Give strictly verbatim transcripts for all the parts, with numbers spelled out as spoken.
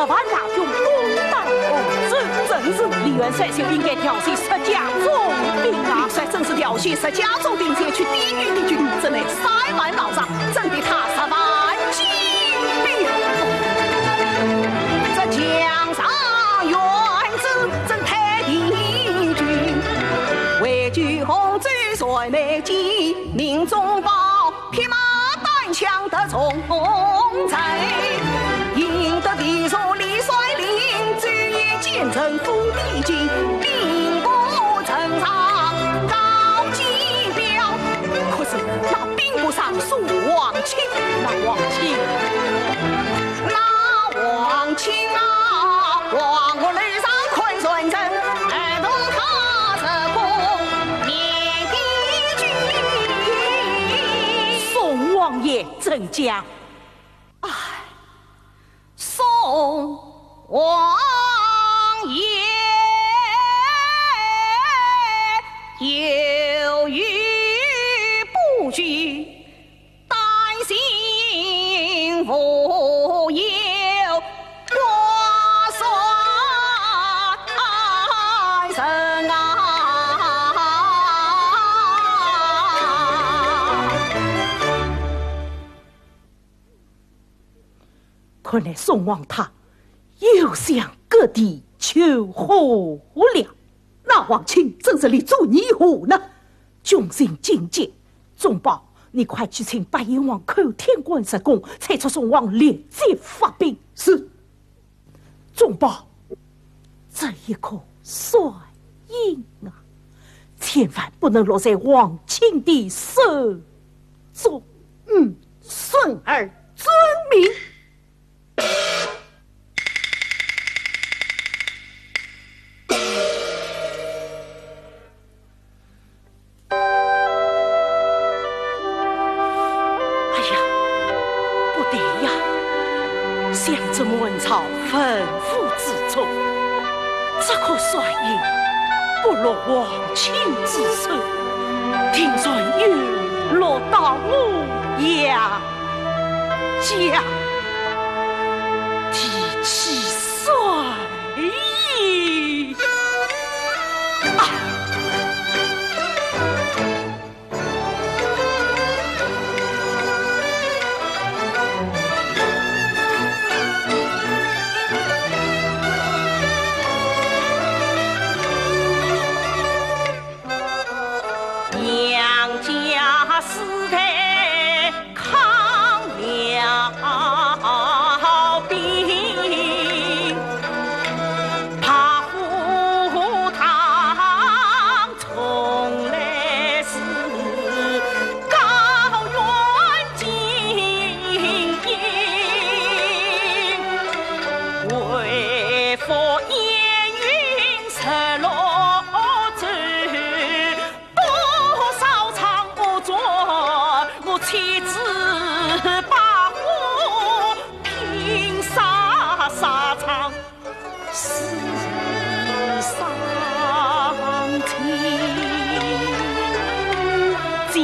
万大军攻打洪州，正是李元帅就应该调遣十架总兵啊！李帅正是调遣十架总兵前去抵御敌军，怎奈三万老将，怎敌他十万精兵。这江上元子怎敌敌军，围住洪州船内进，命众报 匹马单枪得冲阵，引得弟兄李率领，追也见城府地境，兵部丞相高继彪。可是那兵部尚书王钦，那王钦，那王钦啊，望我楼上看船阵，而同他直攻面的军。宋王爷 怎讲？唉，宋王爷犹豫不决，担心无有挂帅人啊！ 看来宋王他又想割地求和了。那王钦正是力主议和呢？军情紧急，众宝，你快去请八贤王寇天官入宫，催促宋王立即发兵。是。 众宝，这一颗帅印啊，千万不能落在王钦的手中。嗯，孙儿遵命。 哎呀，不对呀！想这满朝文武之中，这颗帅印不落王钦之手，定然又落到我杨家第七帅。 咦，啊！杨家世代 抗辽兵，白虎堂从来是高原精英，为父烟云十六州。 多少场恶战，我妻子把我拼杀沙场，死伤尽。将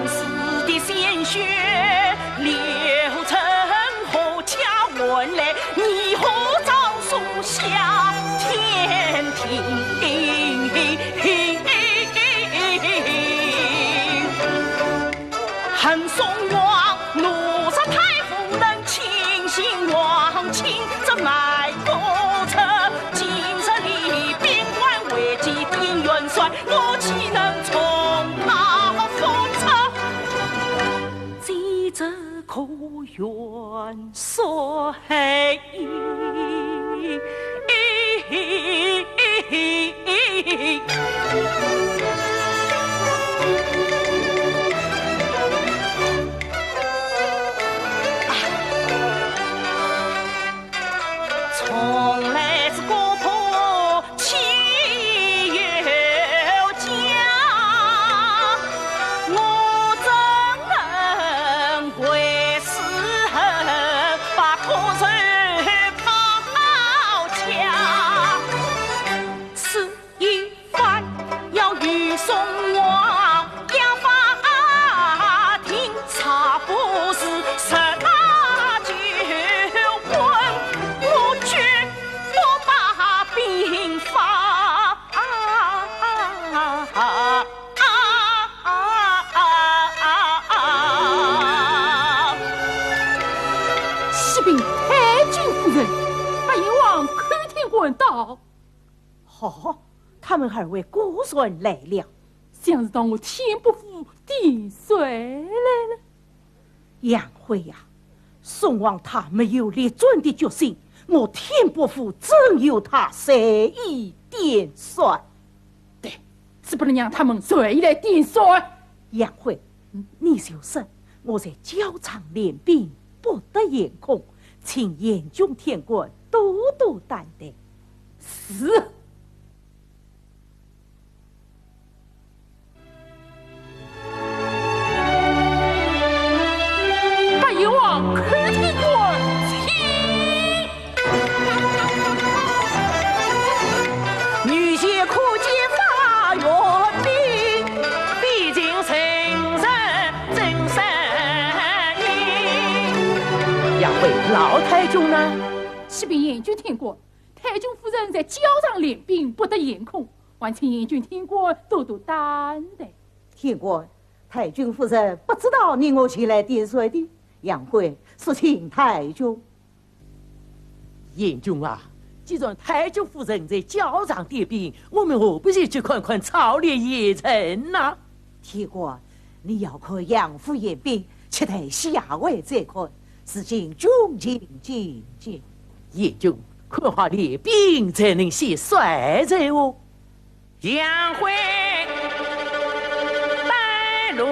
士的鲜血流成 河，家园来，你何朝树下天庭。恨宋王，奴才太无能，轻信王钦这卖国贼。今日里边关危急，禀元帅，我岂能重蹈覆辙？ 这可元帅。从来是国破 岂有家，我怎能为私恨，把国仇报家？此一番要问道。好，他们二位果然来了。想是到我天波府点帅来了。杨辉呀，宋王他没有力战的决心，我天波府怎有他随意点帅？对，只不能让他们随意来点帅。杨辉，你就说我在校场练兵，不得闲空，请贤君天官多多担待。是。八贤王叩天官请。女贤可见法院宾，未请圣人正身迎。杨辉，老太君呢？启禀贤君天官，太君夫人在校场练兵，不得闲空，还请贤君天官多多担待。天官，太君夫人不知道你我前来点帅的。杨辉，速请太君。贤君啊，既然太君夫人在校场点兵，我们何不前去看看操练一阵呢？天官，你要看杨府练兵，且待下回再看。如今军情紧急。贤君，看好练兵才能选帅才哦。杨辉带路。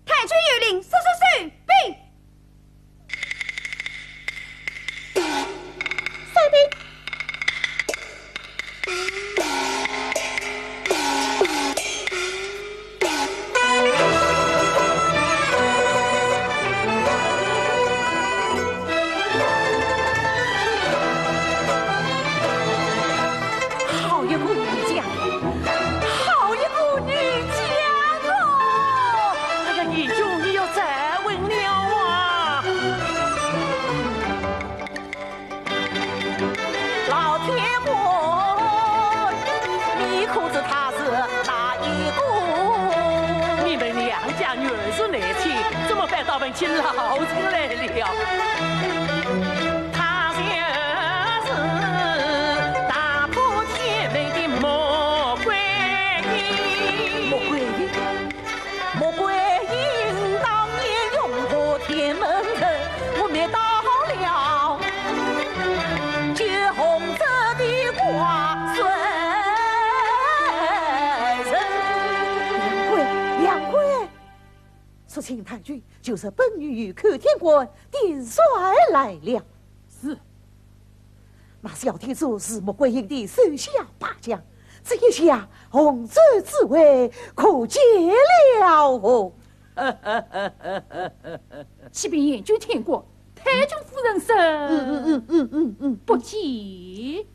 太君有令，速速收兵。收兵。好一个女将！ 好一个女将哦！哎呀，贤君，你要站稳了啊！老天官，你可知她是哪一个？你们两家原是内亲，怎么反倒问起老臣来了？她就是打破天门的穆桂英。穆桂英？ 穆桂英当年勇破天门阵，我灭倒了九红色的怪孙人。杨辉，杨辉，速请请太君，就是本御与寇天官点帅来了。是。那萧天佐是穆桂英的手下败将，这一下洪州之围可解了哦。启禀贤君天官，太君夫人说，嗯嗯嗯嗯嗯嗯，不解。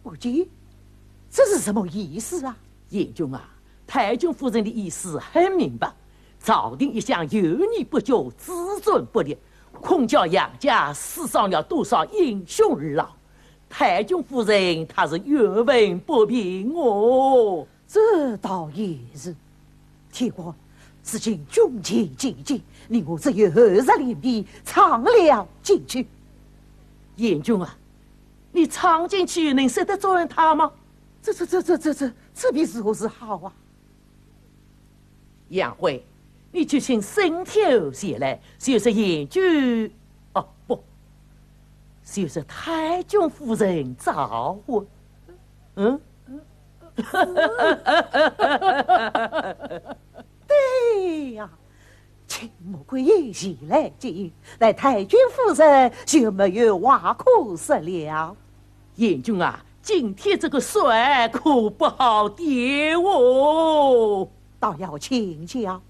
不解？这是什么意思啊？贤君啊，太君夫人的意思很明白，朝廷一向犹豫不决，自尊不立，空叫杨家死伤了多少英雄儿郎。太君夫人她是怨愤不平哦。这倒也是。天官，如今军情紧急，你我只有二十里地闯了进去。贤君啊，你闯进去能说得转他吗？这这这这这这这便如何是好啊？杨辉，你去请沈天侯前来，就是贤君，哦，不，就是太君夫人召唤。嗯？对呀，请穆桂英前来接应，那太君夫人就没有话可说了。贤君啊，今天这个帅可不好点哦。倒要请教。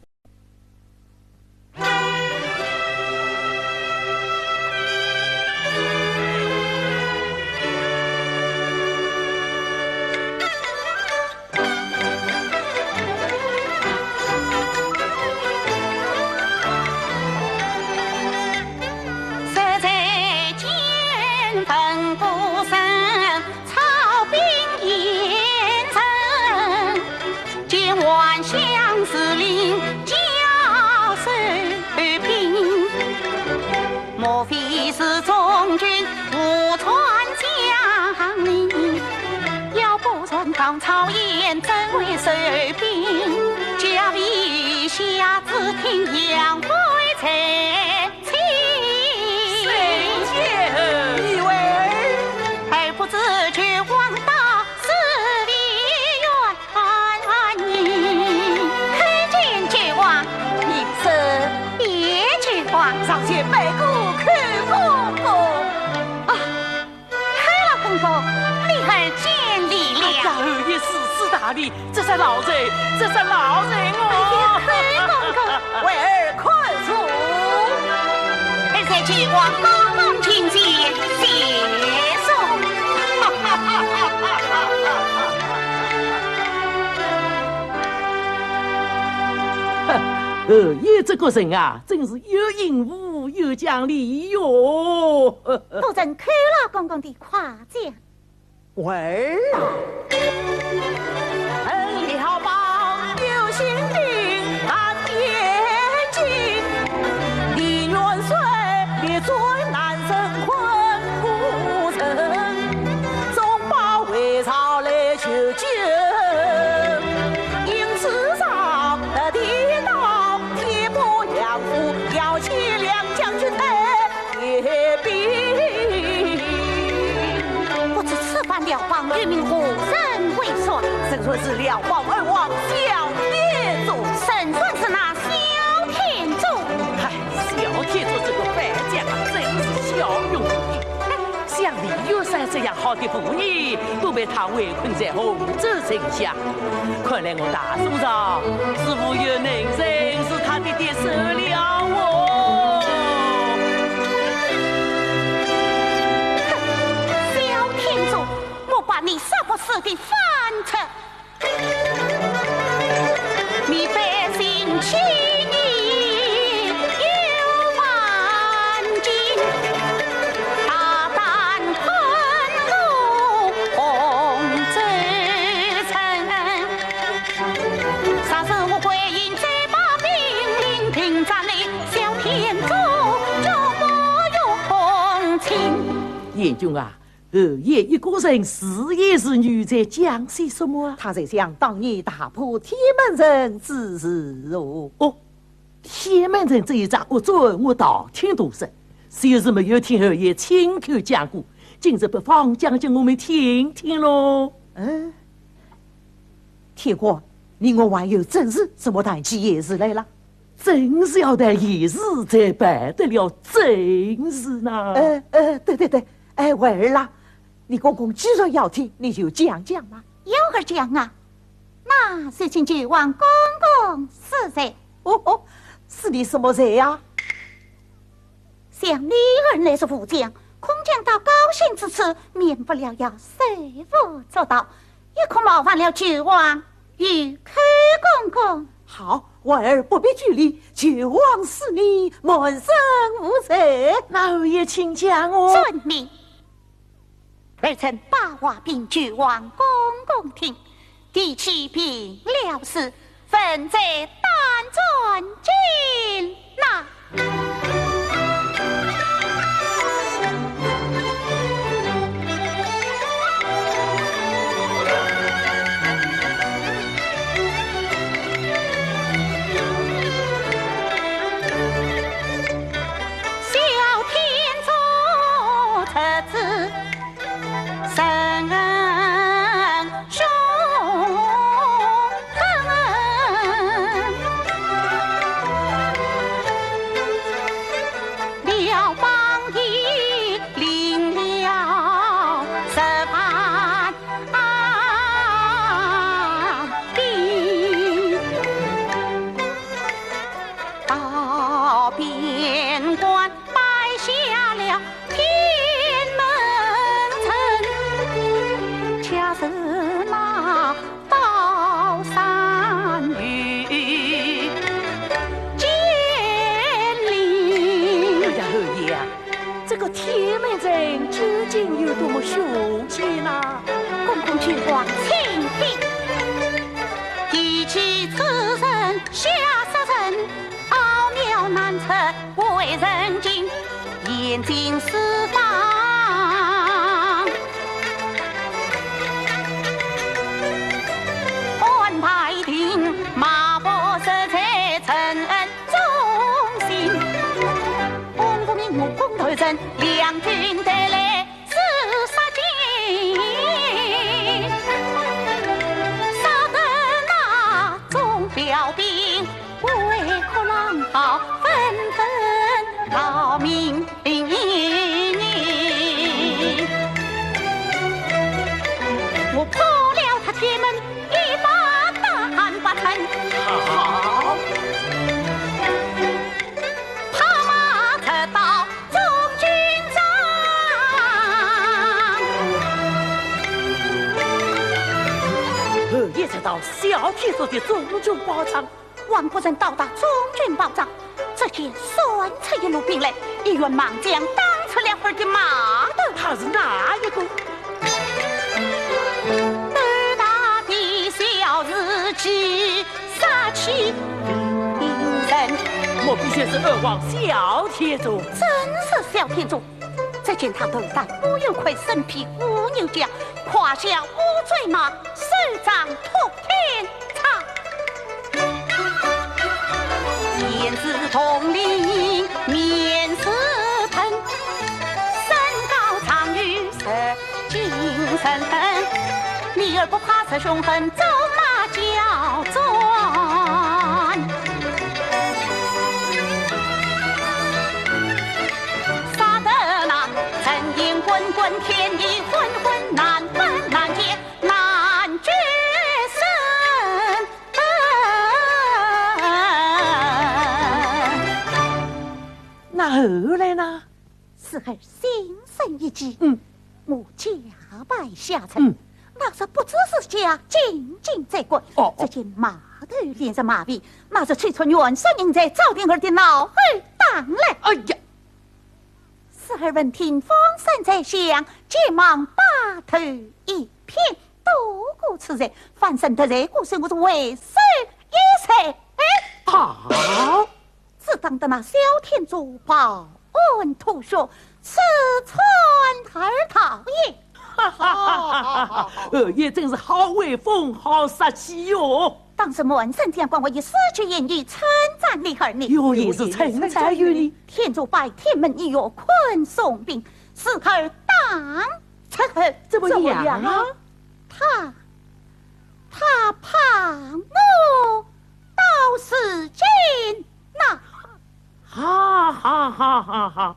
参见君王。你说谢君王。上前拜过，叩过躬。啊，叩了躬躬，你儿见礼了。哎呀，侯爷如此大礼，这是老罪，这是老罪哦。哎呀，叩躬躬。为儿 看坐。儿在君王公公请起，谢坐。侯爷这个人啊，真是又应付又讲理哟。不曾叩了公公的夸奖。 儿啊，恩了报有心定难言尽，李元帅列传难生困苦人，忠报回朝来求救，因此上得地道，天波杨府，要请两将军退 兵。不知此番辽邦御命何人为帅？人说是辽邦二王萧天佐。人说是那萧天佐。嗨，萧天佐这个败将啊，真是骁勇无比。像李元帅这样好的部队，都被他围困在洪州城下。 看来我大宋朝是无有能人是他的敌手了哦。哼，萧天佐，莫怪你杀不死的反贼。你百姓起义有万金，大胆吞入洪州城。 啥是我桂英嘴巴命令停战的，萧天佐，这么有风情。贤君啊，侯爷一个人自言自语在讲些什么啊？他在想当年大破天门阵之事哦。哦， 天门阵这一仗，我昨我道听途说，就是没有听侯爷亲口讲过，今日不妨讲给我们听听喽。嗯，天官，你我还有正事，怎么谈起闲事来了？真是要到现时才办得了正事呢。呃，呃，对，对，对，哎，文儿啊，你公公既然要听，你就讲讲嘛。有何讲啊？那是请舅王公公恕罪。哦，哦，恕你什么罪呀？想你儿乃是武将，恐将到高兴之处，免不了要手舞足蹈，也可冒犯了舅王与寇公公。好，文儿不必拘礼，舅王恕你满身无罪。那侯爷请讲哦。遵命。儿臣把话禀舅王公公听，提起平辽事， 问罪胆战尽呐。小天佐侄子 身兄恨，辽邦已领了十万兵。 到边关摆下了天门阵，恰是那刀山与剑林。哎呀，侯爷啊，这个天门阵究竟有多么凶险呢？公公舅王，请听。提起此人，吓死人， 奥妙难测为人惊，眼睛四方。安排定马步，实在震人众心。功夫名目功头人，两军对垒 是杀进，杀得那众标兵，为哭狼嚎，纷纷逃命。我破了他天门，一把大汉不成。好。 拍马直捣中军帐。侯爷直捣萧天佐的中军宝帐。王夫人到达中军宝帐，只见杀出一路兵来，一员猛将打出了二的马头。他是哪一个？ 斗大的小字旗，杀气凌人。莫非就是二王萧天佐？正是萧天佐。只见他头戴乌油盔，身披乌牛甲，胯下乌骓马，手掌托天叉。眼似铜铃面似镳，身高丈余十 精神，你儿不怕这凶狠走马交战？杀得那尘烟滚滚，天地昏昏，难分难解难决胜。那后来呢？ 是儿心生一计，嗯。我假扮下臣，嗯。那日不知是假，进京斩官，哦，哦。只见马头连日马尾，那日催促元帅人在赵天儿的脑后打来。哎呀！是儿闻听风声在响，急忙把头一偏，躲过此人，反生得罪过，所以我是为首一退。哎，好。 只当得那萧天佐抱鞍吐血，自窜而逃也。哈哈哈哈哈！侯爷真是好威风，好杀气哟！当时满山将官，我以四句言语称赞你儿呢。有言是称赞于你。天佐拜天门，你要困宋兵，是儿当出后。怎么样啊？他，他怕我到如今 难哈哈，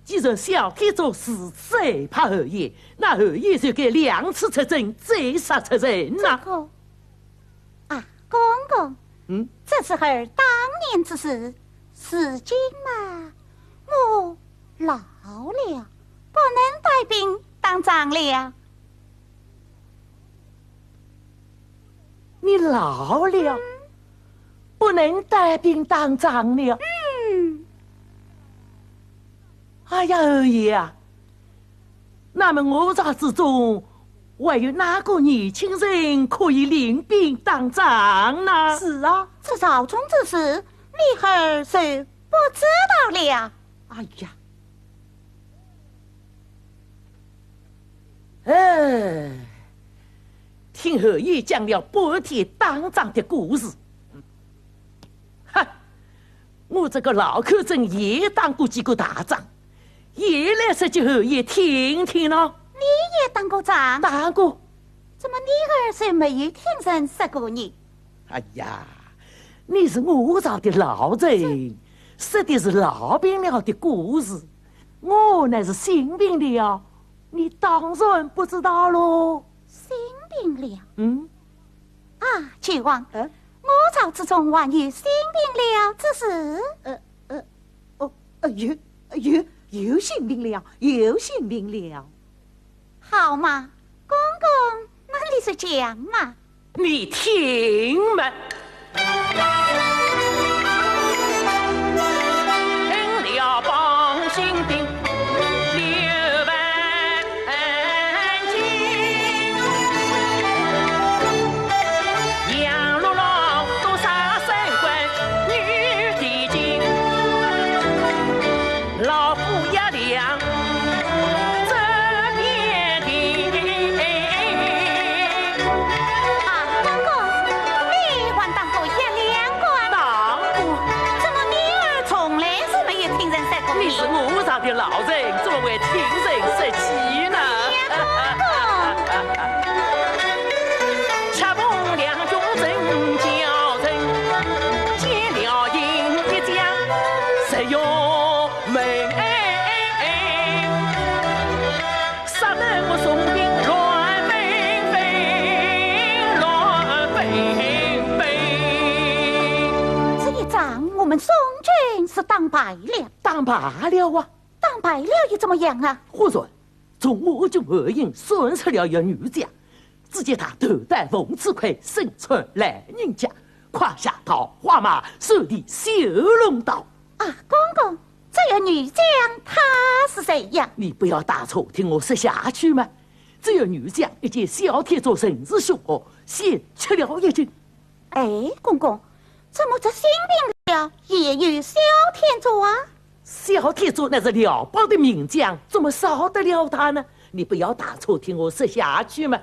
既然萧天佐如此害怕侯爷，那侯爷就该两次出征，斩杀贼人呐。这个，啊，公公，嗯？这是儿当年之事，如今嘛，我老了，不能带兵打仗了。 你老了，嗯。不能带兵打仗了。嗯。哎呀，侯爷啊，那么我朝之中还有哪个年轻人可以领兵打仗呢？是啊，这朝中之事，你儿就不知道了。哎呀， 哎，听侯爷讲了半天打仗的故事。哈，我这个老寇准也打过几个大仗，也来说给侯爷听听咯。你也打过仗？打过。怎么你儿就没有听人说过呢？哎呀，你是我朝的老臣，说的是老兵了的故事，我乃是新兵了。 你当然不知道喽。新兵了？嗯？啊，舅王，嗯？我朝之中还有新兵了之事？呃，呃，哦，呃，有，有，有新兵了，有新兵了。好嘛，公公，那你就讲嘛。 你听嘛。啊，公公，你还当过鄢粮官？当过。怎么你儿从来是没有听人说过呢？你是我朝的老臣，怎么会听人说起呢？呀，公公。 这一仗我们宋军是打败了。打败了啊？打败了又怎么样啊？忽然，从马军后营窜出了一员女将，只见她头戴凤翅盔，身穿蓝银甲，胯下桃花马，手提绣龙刀。啊，公公，这员女将她是谁呀？你不要打岔，听我说下去嘛。 只有女将一见萧天佐甚是凶恶，先吃了一惊。哎，公公，怎么这新兵了也有萧天佐啊？萧天佐乃是辽邦的名将，怎么少得了他呢？你不要打岔，听我说下去嘛。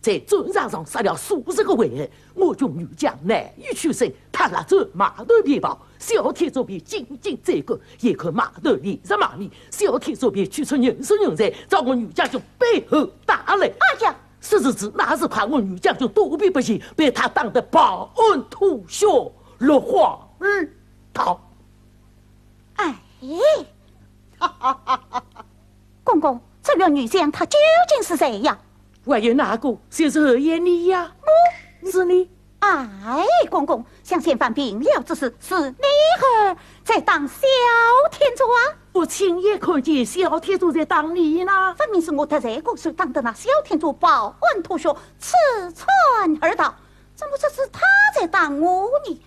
在战场上杀了数十个回合， 我军女将难以取胜，她勒转马头便跑，萧天佐便紧紧追赶，眼看马头离着马面，萧天佐便取出银手银柴，朝我女将军背后打来。哎呀！说时迟，那时快，我女将军躲避不及，被他打得抱鞍吐血，落荒而逃。哎，公公，这员女将她究竟是谁呀？ 还有哪个？就是侯爷你呀。我？是你。哎，公公，想前番平辽之时，是你儿在打萧天佐啊？我亲眼看见萧天佐在打你呢。分明是我搭罪过，所以打得那萧天佐抱鞍吐血，气喘而逃。怎么这是他在打我呢？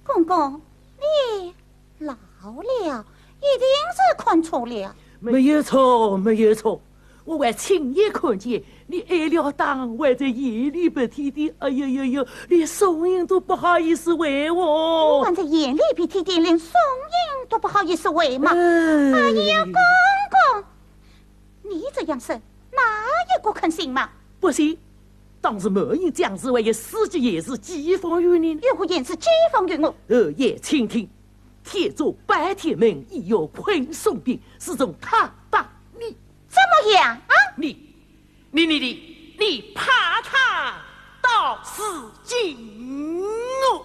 公公，你 老了，一定是看错了。没有错，没有错，我还亲眼看见你挨了打，还在眼泪鼻涕的，哎呦呦呦，连宋营都不好意思回哦。我还在眼泪鼻涕的，连宋营都不好意思回嘛。哎。哎呀，公公， 你这样说，哪一个肯信嘛？不信。当时满营将士还有四句言辞讥讽于你呢。有何言辞讥讽于我？侯爷请听，天佐拜天门，意欲困宋兵，是从他打你。怎么样啊？你，你，你，你，你怕他到如今哦。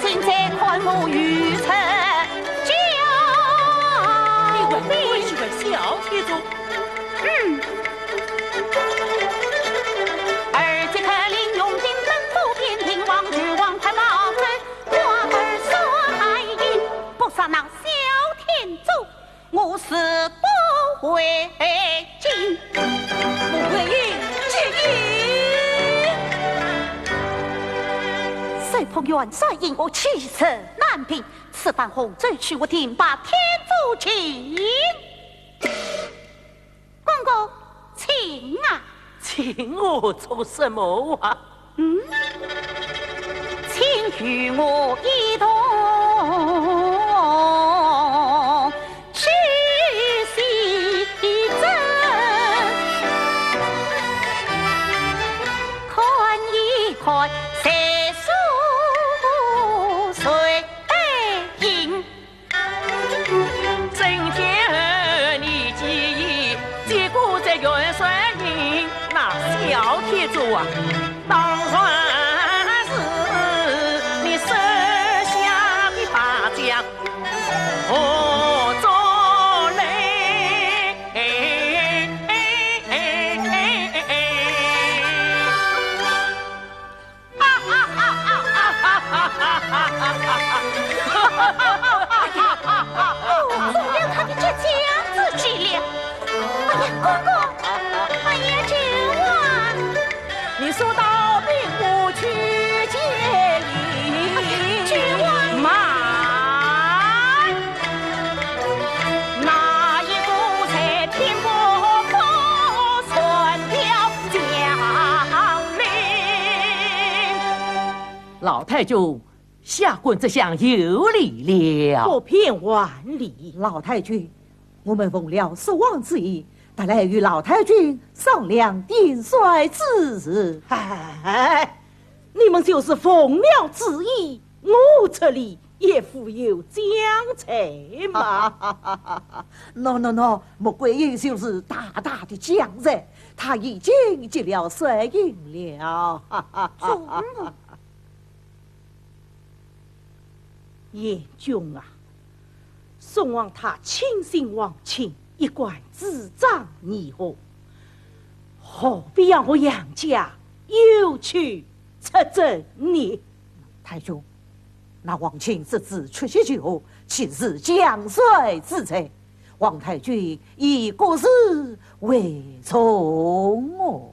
请再看我御赐教你还不会是个小铁柱？嗯。二节可令用兵门不变，平王举王太保尊，我儿耍太阴，不杀那小天柱，我誓不回京。穆桂英，接应！谁破元帅引我起事难平，此番洪州去，我定把天柱请。公公，请啊。请我做什么啊？嗯？请与我一同去西征，看一看谁输谁 赢。正天二年起义，结果在元帅营，那小铁柱啊，当然是你手下的败将。 何作嘞？中了他的这枪子计了。哎呀，哥哥！哎呀，舅王！ 你速到兵部去接应。慢，那一个在天波府传条将令。老太君，下官这厢有礼了。不便还礼。老太君， 我们奉了叔王之意，特来与老太君商量定帅之事。哎，你们就是奉了旨意，我这里也负有将才嘛。喏喏喏，穆桂英就是大大的将才，她已经接了帅印了。祖母。 贤君啊，宋王他亲信王钦，一贯主张议和，何必要我杨家又去出征呢？太君，那王钦只知出些酒，岂是将帅之才？王太君以国事为重哦。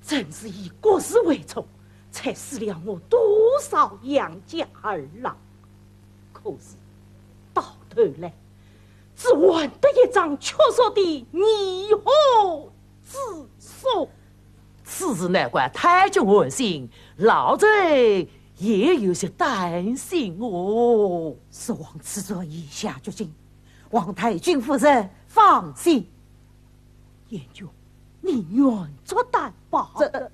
正是以国事为重，才死了我多少杨家儿郎。可是到头来，只换得一张屈辱的议和之书。此事难怪太君寒心，老臣也有些担心哦。叔王此番已下决心，望太君夫人放心。 贤君，你愿作担保？这，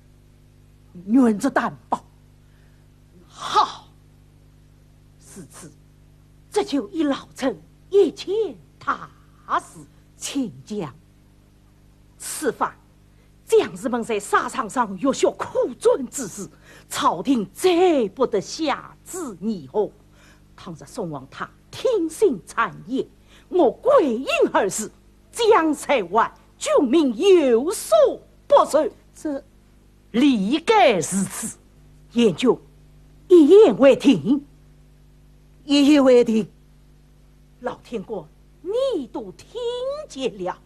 愿作担保。好，如此，这就依老臣一件大事。请讲。此番将士们在沙场上浴血苦战之时，朝廷再不得下旨议和。倘若宋王他听信谗言，我桂英二字 将在外，君命有所不受。这，理该如此。贤君，一言为定。一言为定。老天官，你都听见了。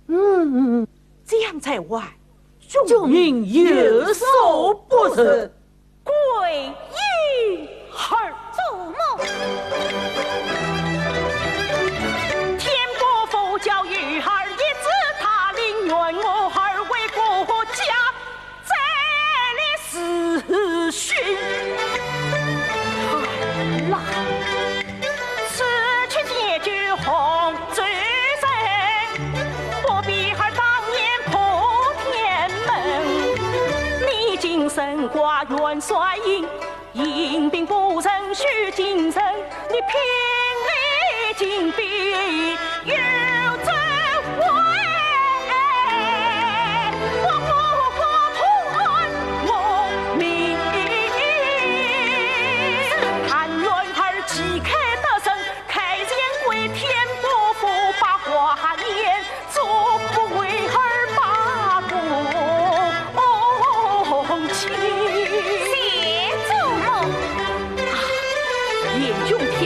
嗯，嗯，嗯。将在外，君命有所不受。 桂英儿。祖母。天波府教育儿一子，他宁愿我儿为国家再立世勋。儿啊，此去解救洪州城，不比儿当年破天门。你今身挂元帅印， 引兵不成须进城，你偏离金边又走回，我国国土安我民。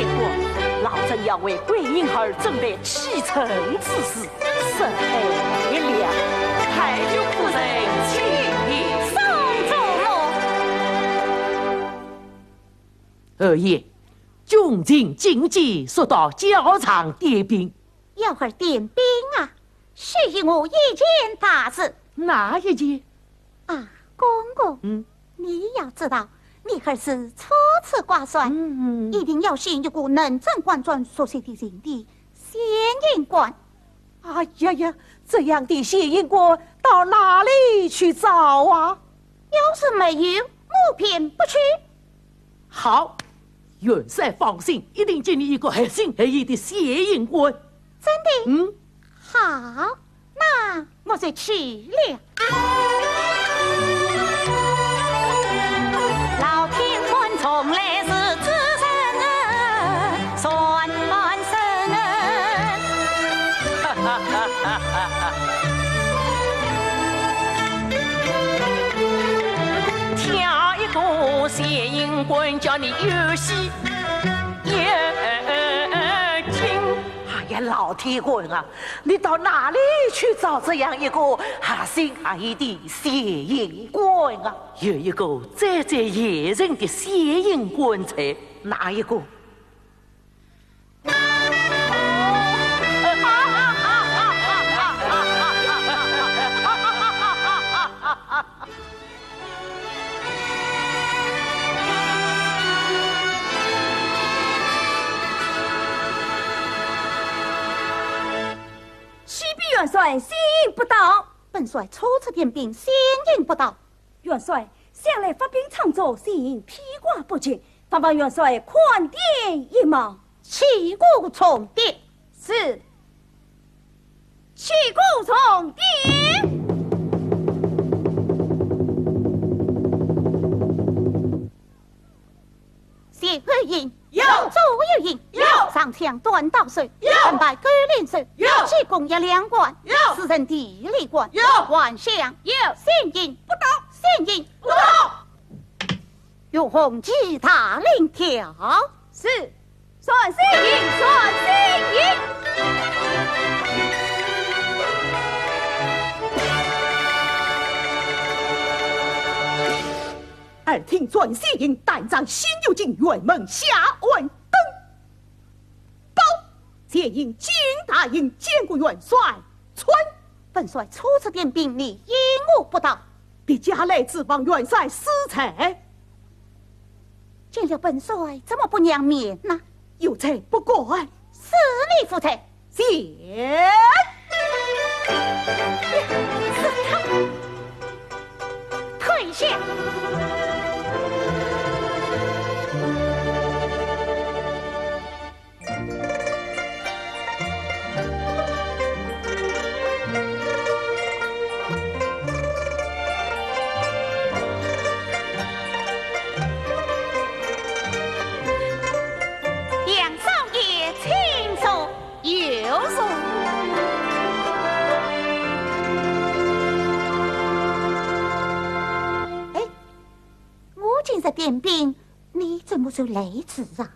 官，老臣要为桂英儿准备启程之事，失陪了。太君夫人请。送终了。二爷，军情紧急，速到校场点兵。 要儿点兵啊，是与我一件大事。哪一件？啊，公公，嗯。你要知道，你儿是初次挂帅，嗯，嗯。一定要选一个能征惯战、熟悉敌情的先行官。哎呀呀，这样的先行官到哪里去找啊？要是没有，我便不去。 好，元帅放心，一定给你一个合心合意的先行官。真的？嗯。好，那我就去了。老天官从来是知人，算盘生。 挑一个先行官，叫你有喜有惊。哎呀，老天官啊，你到哪里去找这样一个合心合意的先行官啊？有一个最最现成的先行官在。哪一个？ 启禀元帅，先行不到。本帅初次点兵，先行不到。 元帅，想来发兵仓促，先行披挂不及，烦望元帅宽点一忙。起鼓重点。是。起鼓重点。前后营，有。左右营，有。长枪短刀手，有。盾牌勾连手，有。举弓一两管，有。四人地理管，有。还乡，有。先行，不到。先行，不到。 与红旗大领条。是。传先行，传先行。耳听传先行，胆战心又惊，辕门下按灯。报，前营金大营见过元帅。传。 本帅初次点兵，你因何不到？别驾来迟，望元帅恕罪。见了本帅，怎么不让面呢？有罪不敢。是你负罪。谢。退下。 杨少爷，请坐。有座。哎，我今日点兵，你怎么就来迟啊？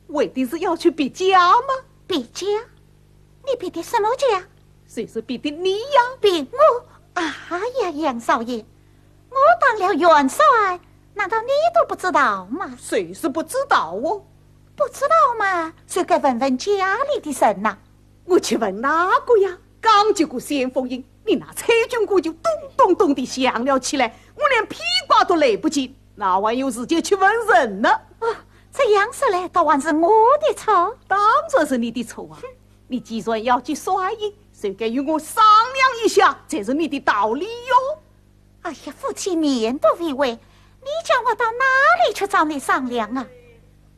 为的是要去别驾吗？别驾？你别的什么驾？就是别的你呀。别我？哎呀，杨少爷，我当了元帅，难道你都不知道吗？就是不知道哦。不知道嘛，就该问问家里的人呐。我去问哪个呀？刚接过先锋印，你那催军鼓就咚咚咚地响了起来，我连披挂都来不及， 哪还有时间去问人呢？哦，这样说来，倒还是我的错。当然是你的错啊！你既然要去帅印，就该与我商量一下，才是你的道理哟。哎呀，夫妻面都未会，你叫我到哪里去找你商量啊？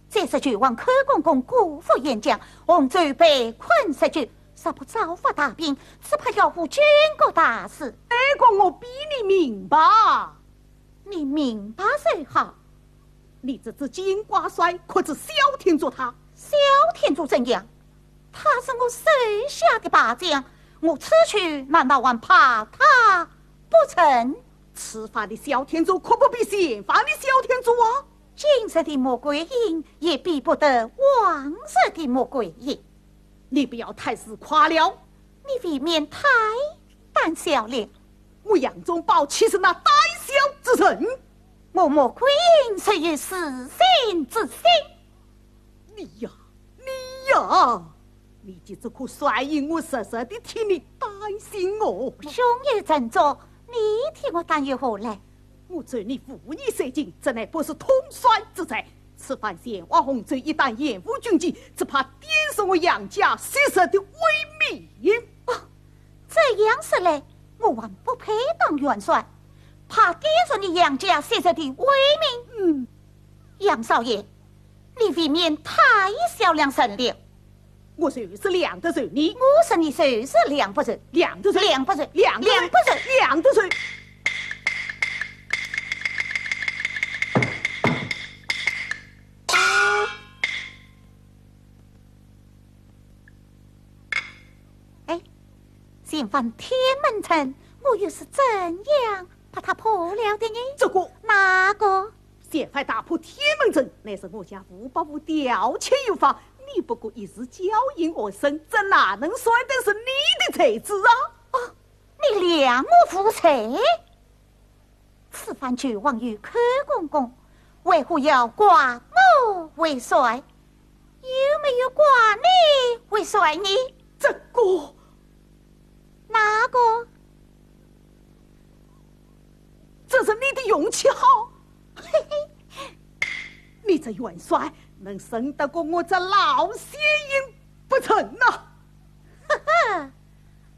再说拳王寇公公过府演讲，洪州被困日久，若不早发大兵，只怕要误军国大事。哎，这个我比你明白。 你明白就好。你这只金瓜帅可知萧天佐他？萧天佐怎样？他是我手下的败将，我此去难道还怕他不成？此番的萧天佐可不比前番的萧天佐啊！今日这的穆桂英也比不得往日的穆桂英。你不要太自夸了。你未免太胆小了。我杨宗保岂是那胆小之人？我穆桂英自有自信之心。你呀，你呀，你这个衰人，我实实的替你担心哦。胸有成竹，你替我担忧何来？ 我咒你无义三更，这乃不是通商之罪。此番前往洪州一带，延误军机，只怕点着我杨家昔日的威名。哦，这样说来，我还不配当元帅，怕点着你杨家昔日的威名。嗯，杨少爷，你未免太小量人了。 我就是量得着你。我说你就是量不着。量得着。量不着。量得着。量不着。量得着。哎，前番天门阵，我又是怎样把它破了的呢？这个。哪个？ 前番打破天门阵，乃是我家吴伯父调遣有方，你不过一时侥幸而胜，这哪能算得是你的才智啊？哦，你量我无才？此番救王与寇公公，为何要挂我为帅？有没有挂你为帅呢？这个。哪个？ 这是你的运气好。嘿嘿，你这元帅能胜得过我这老先行不成呐？哈哈，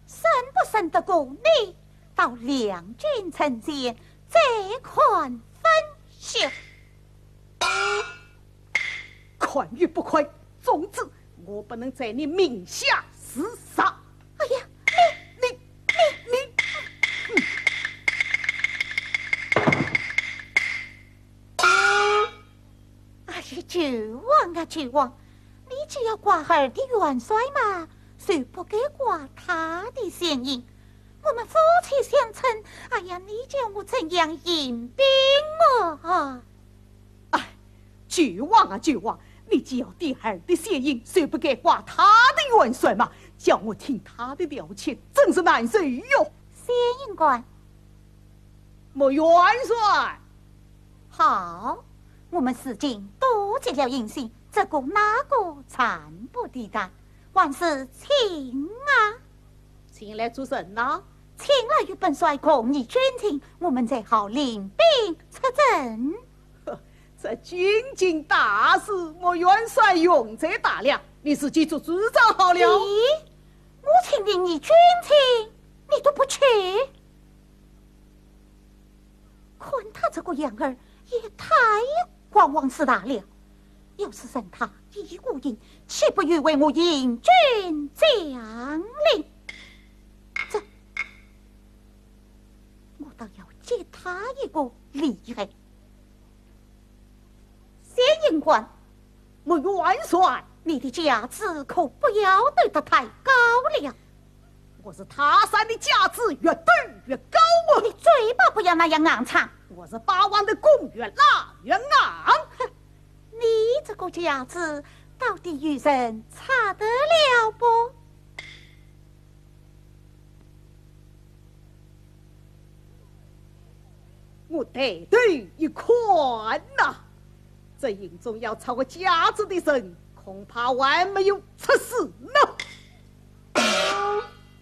胜不胜得过你，到两军阵前再看分晓。 看与不看，总之我不能在你名下厮杀。哎呀，你，你，你，你，哎呀，救王啊，救王！你既要挂儿的元帅嘛，就不该挂他的先行。我们夫妻相称，哎呀，你叫我怎样行兵啊？ 哎，救王啊，救王！你既要点儿的先行，就不该挂他的元帅嘛，叫我听他的调遣，真是难受哟。先行官。穆元帅。好，我们如今多极了人心，这个那个暂不提他，还是请啊。请来做甚呐？请来与本帅共议军情，我们才好领兵出征。 这军情大事，穆元帅雄才大略，你自己做主张好了。咦，我请你议军情，你都不去？看他这个样儿，也太狂妄自大了。要是任他一个人，岂不又为我引军将令？这，我倒要给他一个厉害。 先行官。穆元帅。你的架子可不要堆得太高了。我是泰山的架子，越堆越高啊。你嘴巴不要那样硬撑。我是霸王的弓，越拉越硬。哼，你这个架子到底有人拆得了不？ 我抬头一看呐，这营中要拆我架子的人，恐怕还没有出世呢。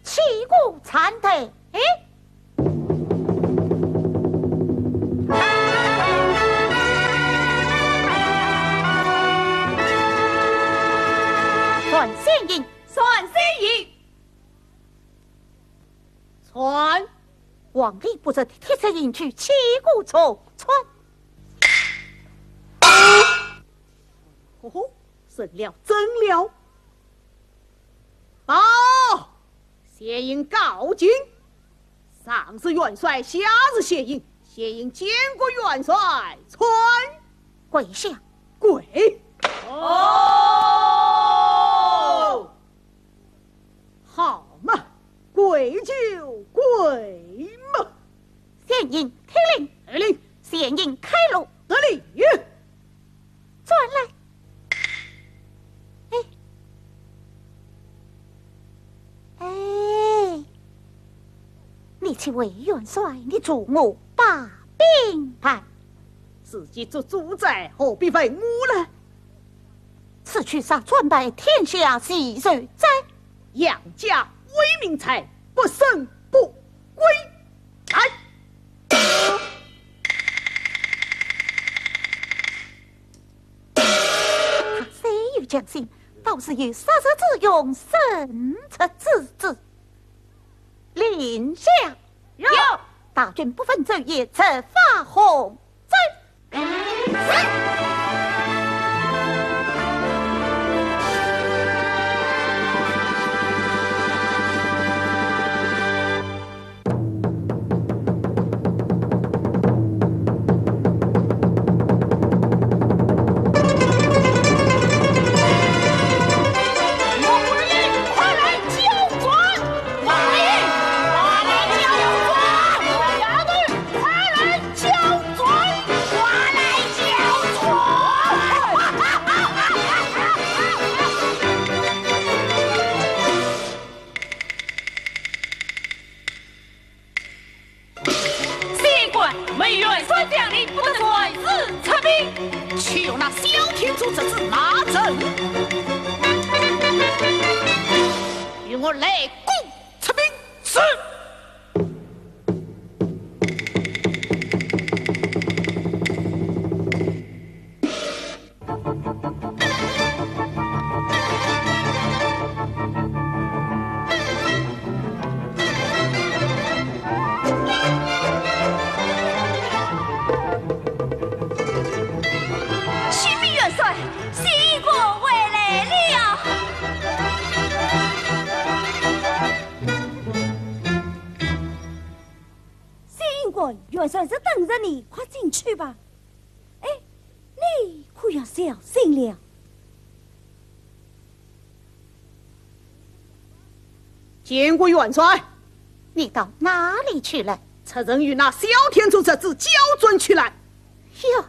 起鼓站队，哎，传先行，传先行。 传。黄绫布置的铁塞营去，起鼓重传。哦吼，成了，成了。报，先行告进。上是元帅，下是先行，先行见过元帅，传。跪下。跪。哦。 好嘛，跪就跪嘛。先行听令。得令。先行开路。得令。这位元帅，你助我把兵败。自己做主宰，何必问我呢？此去杀专派，天下谁受哉？杨家威名在，不胜不归。来。他虽有将心，倒是有杀贼之勇，胜贼之志。 令下。有。大军不分昼夜，直发洪州。是。 县官，没元帅将令，不得擅自出兵。岂有那萧天佐之子拿阵？与我擂鼓出兵。是。 启禀元帅，县官回来了。县官，元帅在等着你，快进去吧。 哎，你可要小心了。见过元帅。你到哪里去了？出城与那萧天佐侄子交战去了。哟，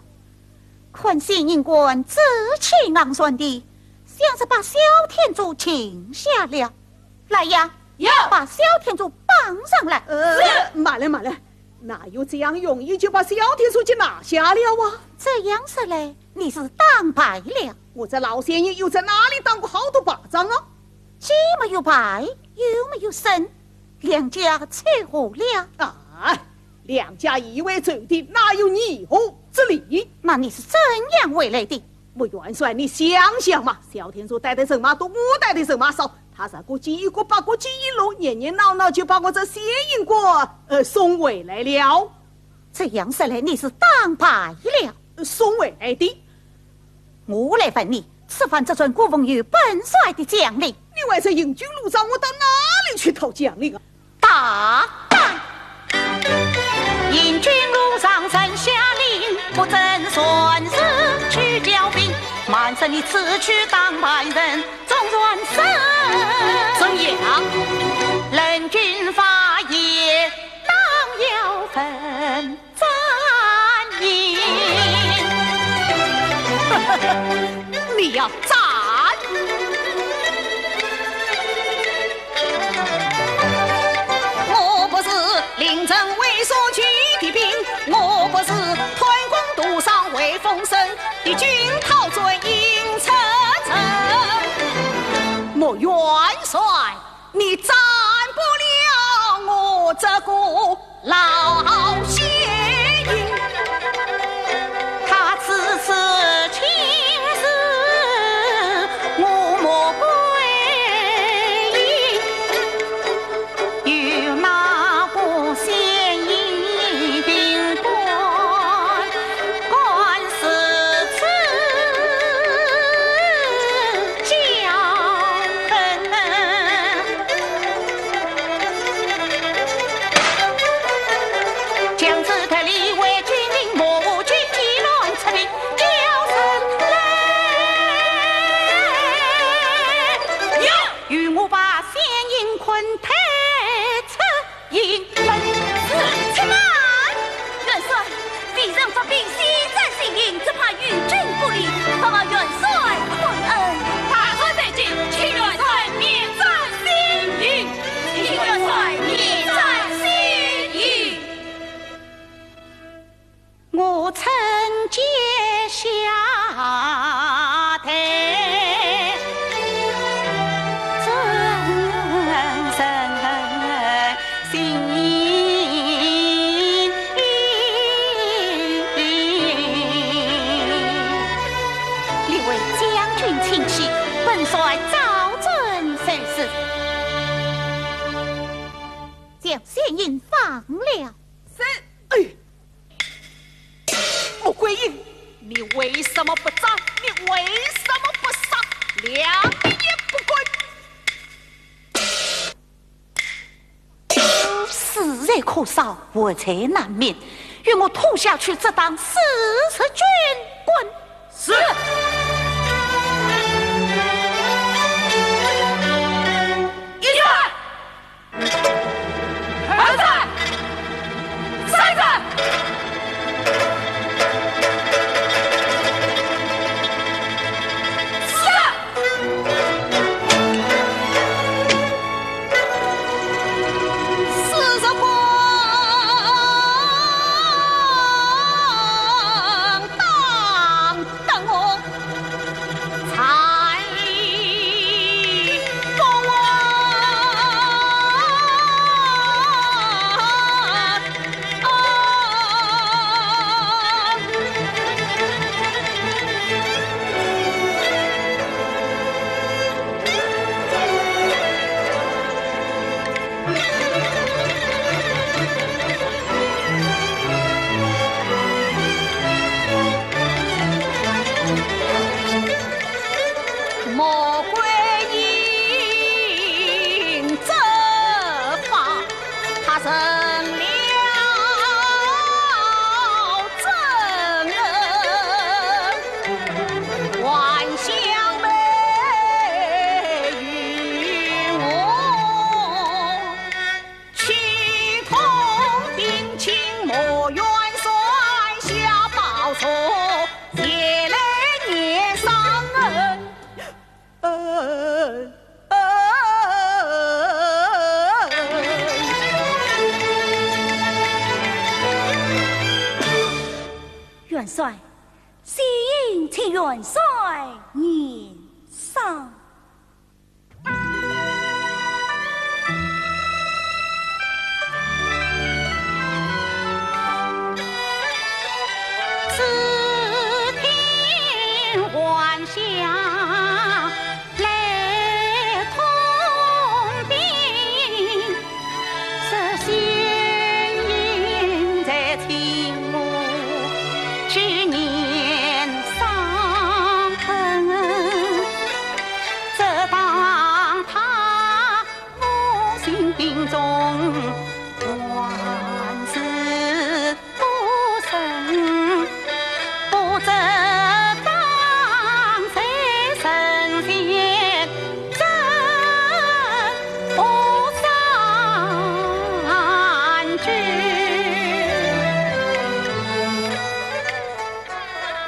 看县令官志气昂然的，像是把萧天佐擒下了。来呀，有。把萧天佐绑上来。呃，是。慢来，慢来。 哪有这样容易就把萧天佐给拿下了啊？这样说来，你是打败了。我这老先人又在哪里打过好多败仗啊？既没有败，又没有胜，两家扯和了。啊，两家以为仇敌，哪有议和之理？那你是怎样回来的？ 我元帅，你想想嘛，萧天佐带的人马多，我带的人马少，他十国计一个，八国计一路，热热闹闹就把我这县令官，呃，送回来了。这样说来，你是打败了。呃，送回来的。我来问你，此番出战，可奉有本帅的将令？你还在行军路上，我到哪里去讨将令啊？ 大胆！行军路上人下令，不准擅自去调兵，慢说你此去打败人，总算胜。怎样？人军发言，当要分 战役。你要战？我不是临阵为所取的兵，我不是贪功图赏为风声的军讨专营出征。莫元帅， 你战不了我这个老先人。他此次亲自我莫归营，与那个县令兵官官司之引起，本帅照准收拾。将先行放了。是。哎，穆桂英，你为什么不斩？你为什么不杀？谅你也不管。 死罪可赦，活罪难免，与我拖下去，执当四十军棍。是。一转，二转，三转。 穆桂英这番，她成了证人，还想背与我。 青铜兵器莫元帅下报仇，前来念伤恩。恩，恩。元帅，先行请元帅念伤。 只听还乡来通禀， 是先行在请我，去念伤恩，只当他我心中还是 不曾，不知当在人间怎不伤心。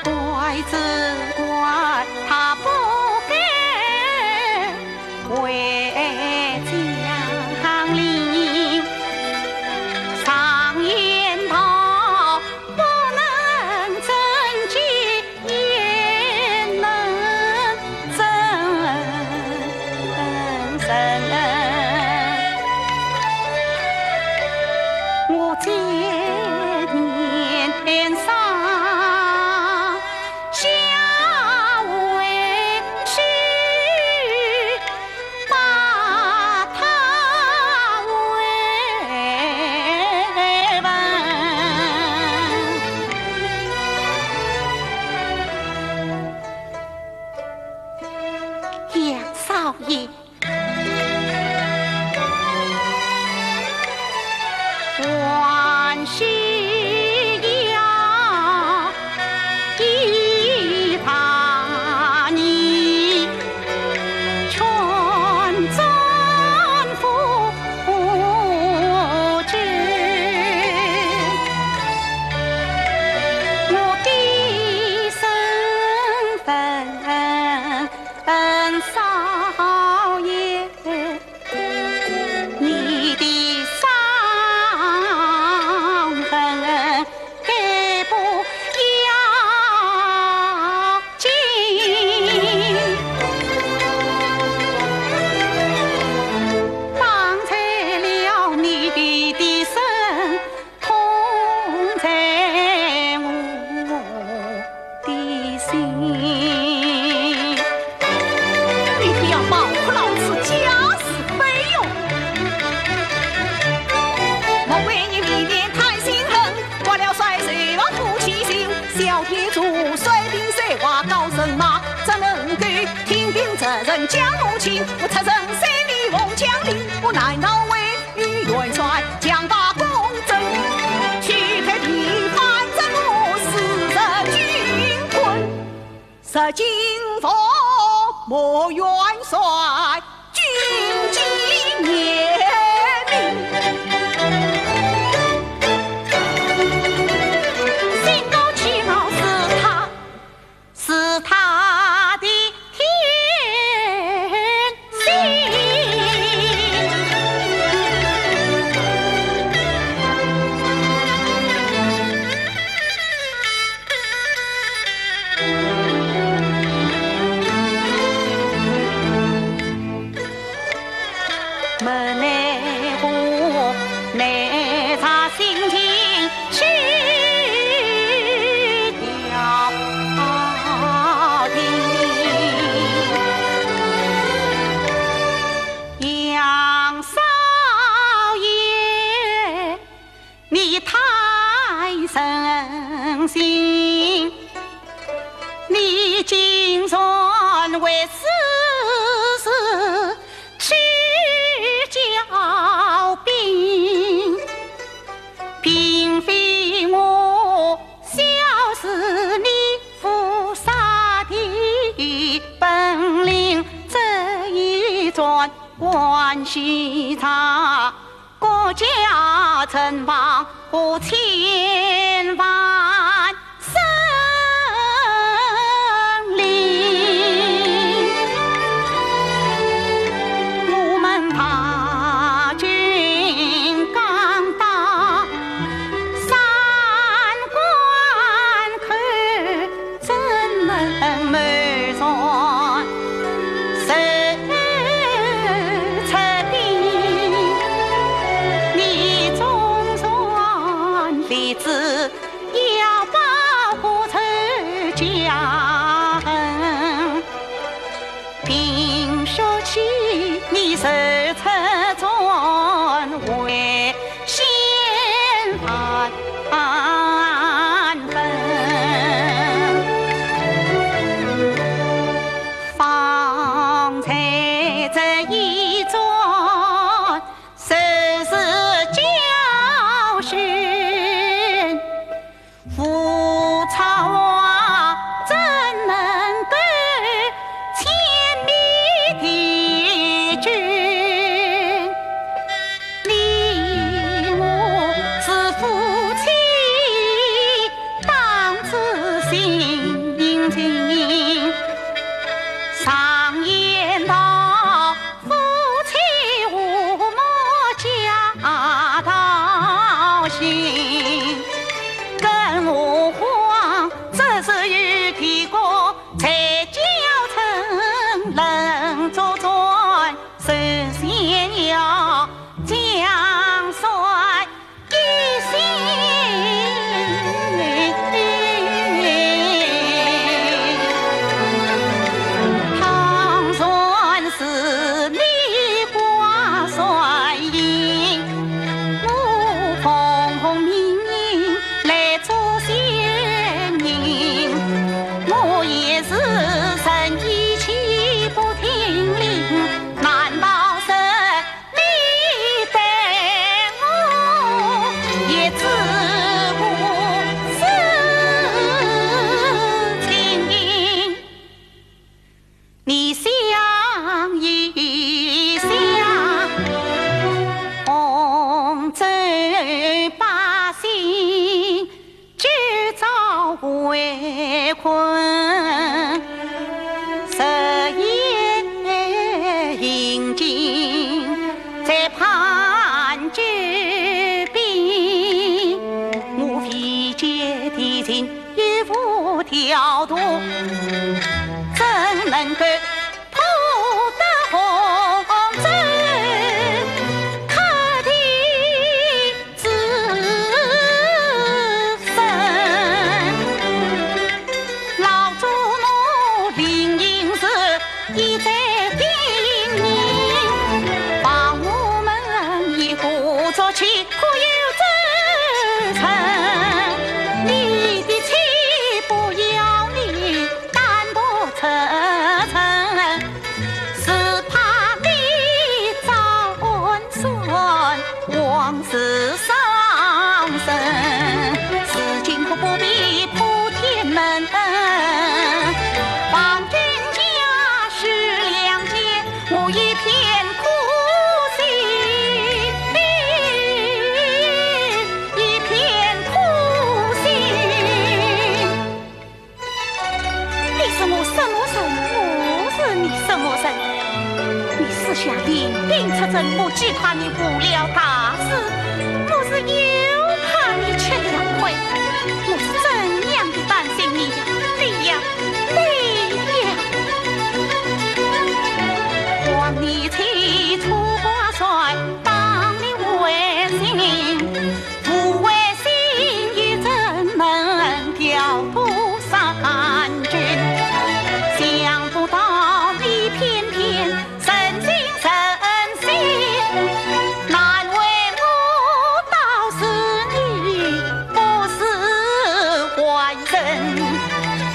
怪只怪他不该 回江陵，常言道，不能成器，焉能成人。我今年上 下回去把他慰问。杨少爷， 还是要依他你劝政府去，我的身份 嗯，少爷，你的伤痕该不要紧，绑在了你的身 痛在我的心。人将我擒，我出身三里红将领，我南朝为御元帅，将把公正，去退地方，怎么四十军棍，十进奉母元帅，军纪严明。心高气傲是他 是他的天性。没奈何，耐着心情去调停。杨少爷，你太任性，你竟然为此事 去叫兵，并非我小视你武杀的本领，这一桩关系大，国家存亡和千万 生灵。我们大军刚到，三关口怎能没船？谁出兵？你纵然立志 要保护周家人，并说起你受出转危险万分。方才这一转， 实是教训，曹操啊，怎能够轻敌的军？你我是夫妻，当知心情。常言道， 夫妻和睦家道兴，更何况这是与帝国在交城，能作战，首先要将帅 一心。倘然是你挂帅印，我奉命来做先人，我也是仁义，岂不听令？难道是 你待我也只顾私情，你想一想，洪州百姓 今朝围困，日夜行进，在盼救兵。我未见敌情，又无调度，怎能够 破得洪州客的子孙。老祖母临行时一再叮咛，望我们一个族起 可有真诚？你的妻不要你单独出征，下令兵出征，我既怕你误了大事，我是又怕你吃了亏。我是怎样的担心你呀？对呀，对呀。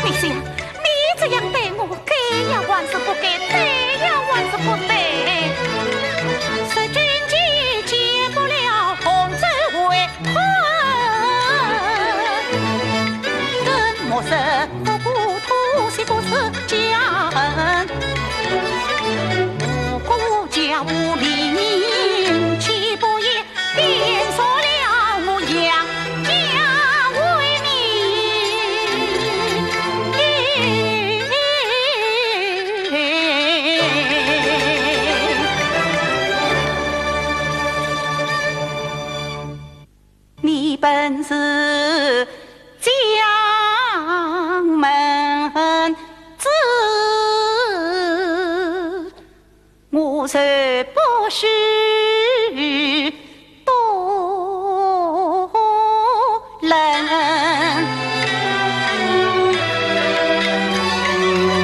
你想，你这样对我，该呀还是不该，对呀还是不对？你本是将门之，我绝不许多论。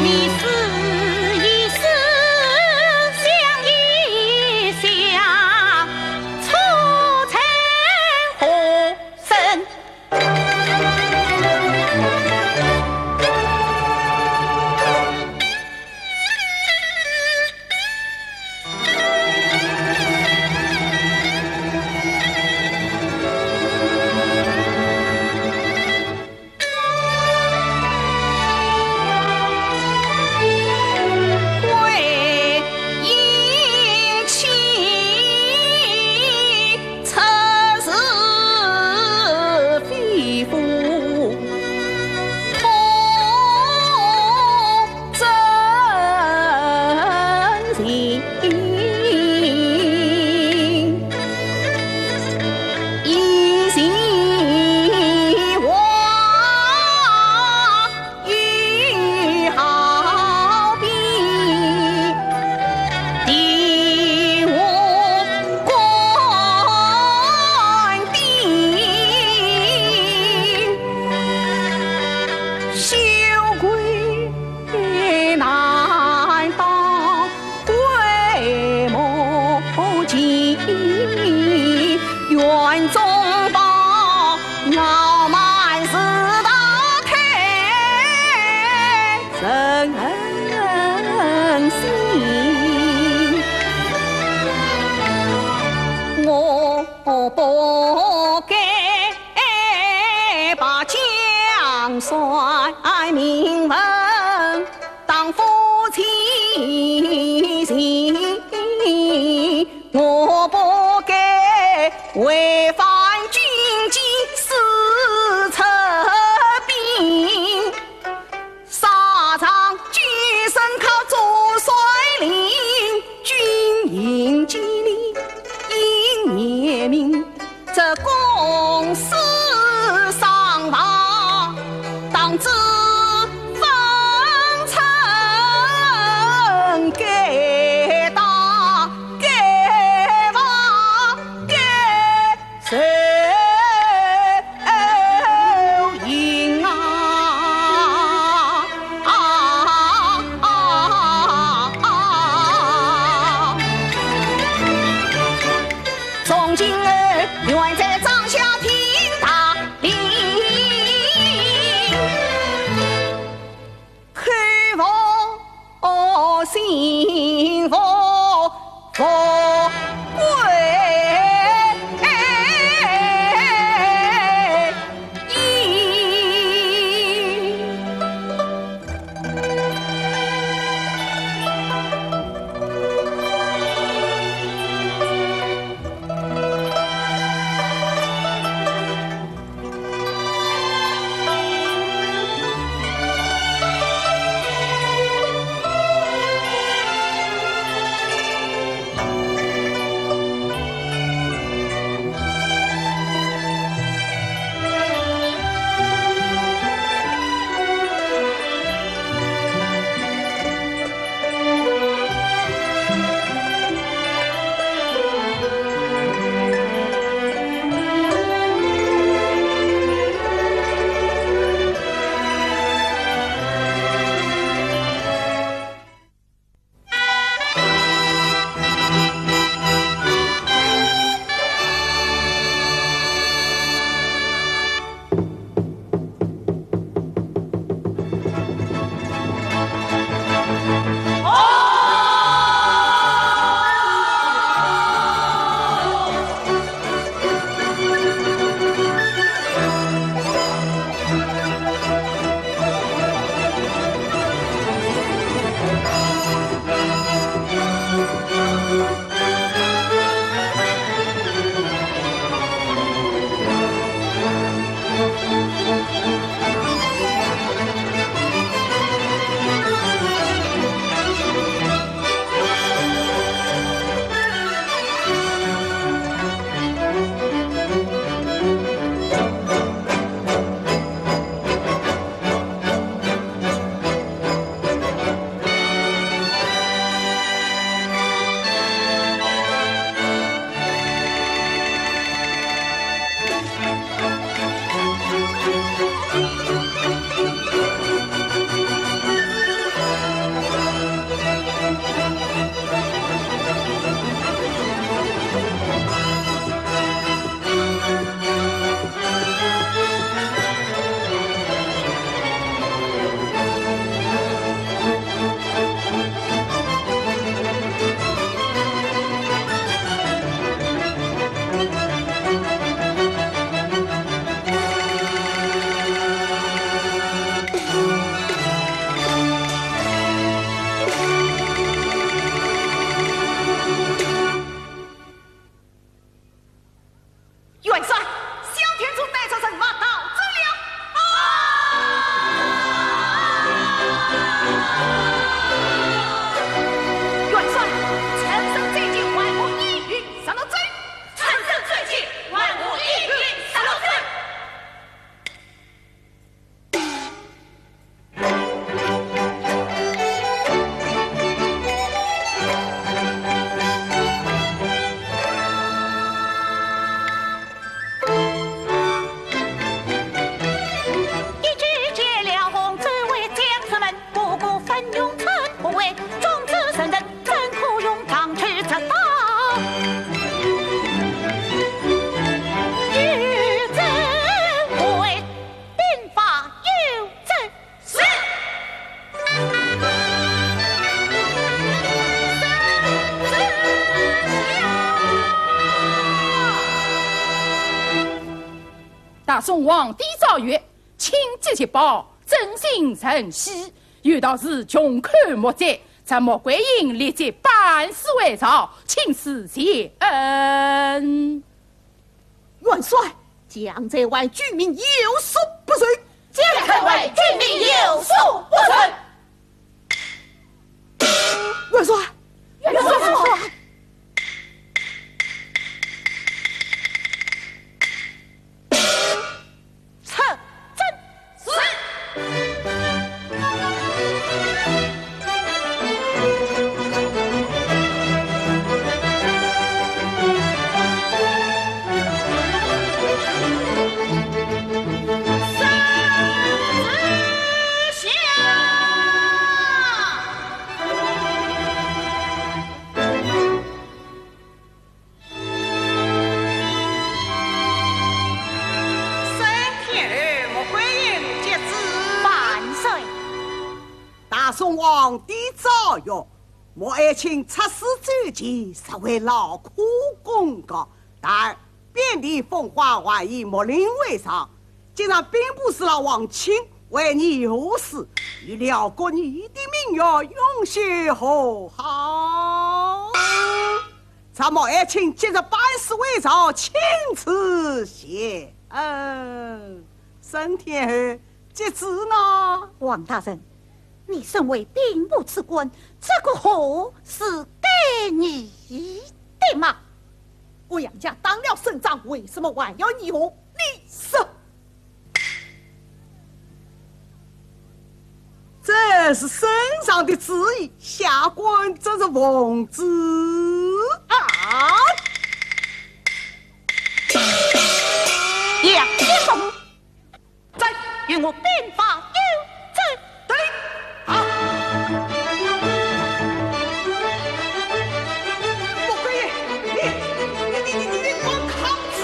你思一思，想一想， 出身何人？大宋皇帝诏曰：请节节宝，振兴人心。有道是穷寇莫追，咱穆桂英立即班师回朝，请示谢恩。元帅，将在外军命有所不受。将在外军命有所不受。元帅，元帅，元帅。出征。是。三天后，穆桂英接旨。万岁。大宋皇帝诏曰：穆爱卿出使周前，实为劳苦功高，然而遍地风华，还以木林为上。今上兵部侍郎王钦为你护使，与辽国你的盟约永续和好。 咱穆爱卿即日班师回朝，请赐谢恩。三天后接旨呢？王大人，你身为兵部之官，这个和是该你的吗？我杨家打了胜仗，为什么还要议和？你说。 这是圣上的旨意，下官这是奉旨。啊！杨一峰，在，与我兵发幽州。对。啊！穆桂英，你，你，你，你，你给我看字！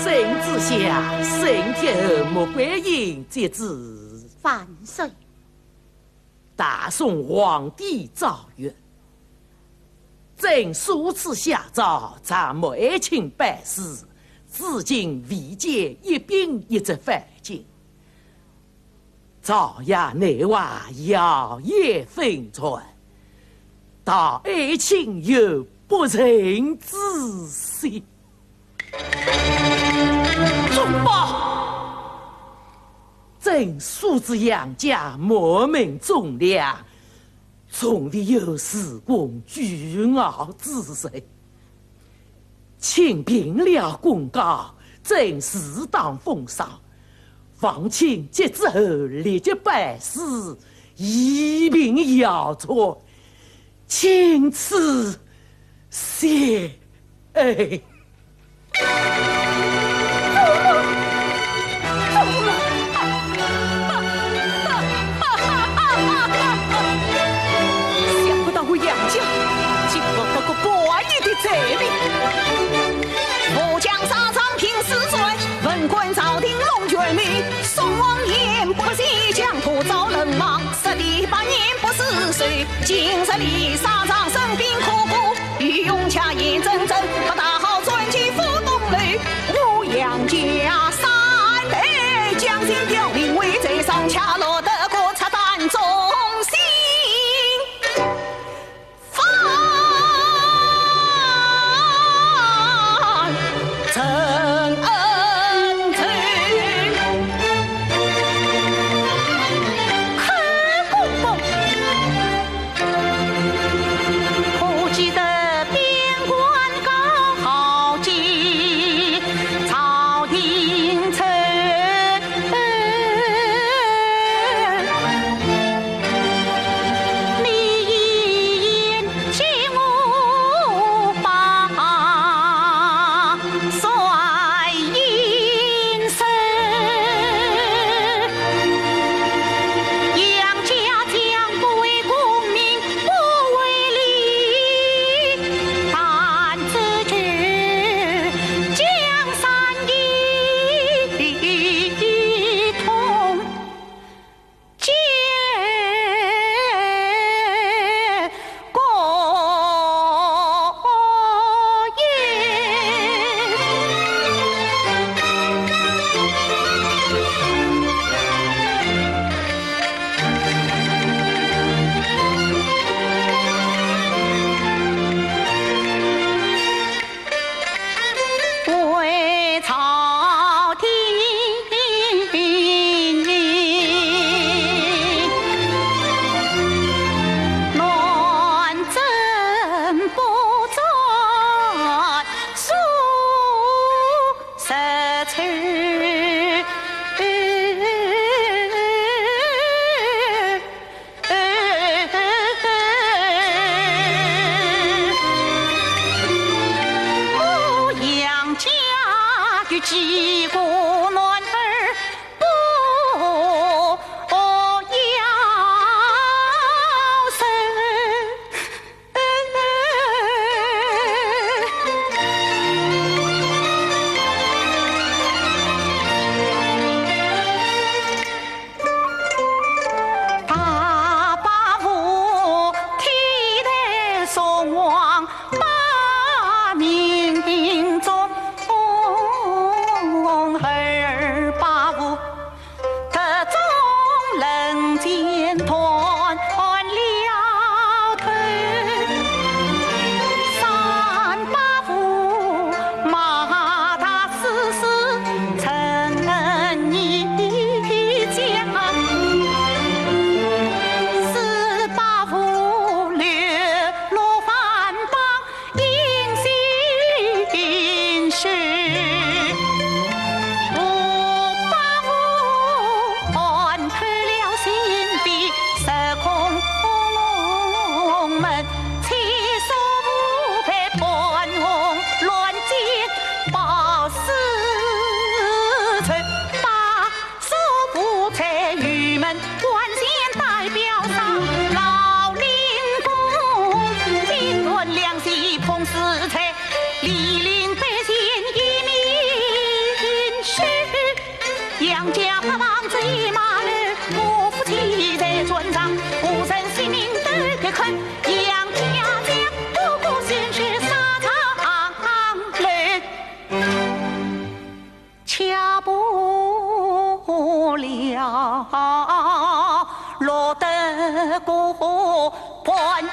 圣旨下，圣天后穆桂英接旨。万岁。大宋皇帝诏曰：朕数次下诏，召穆爱卿班师，至今未见一兵一卒返京。 朝野内外，谣言纷传，道爱卿有不臣之心。忠报！朕素知杨家满门忠良， 从未有恃功倨傲之人。卿平辽功高，朕自当封赏。望卿接旨后立即班师，以平辽贼，钦此谢恩。 想不到我杨家竟落得个叛逆的罪名。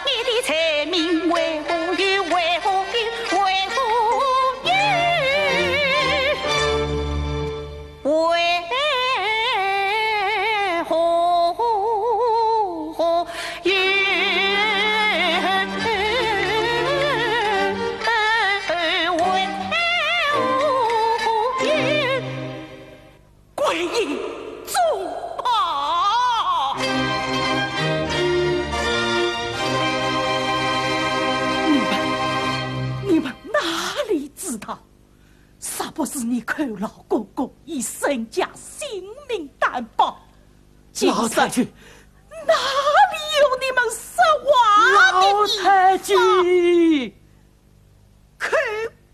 你的罪名为何有？为何有？为何有？为何有？为何有？ 归阴宗保。你们，你们哪里知道，若不是你寇老哥哥以身家性命担保，今日老太君。哪里有你们说话的地方？老太君。 寇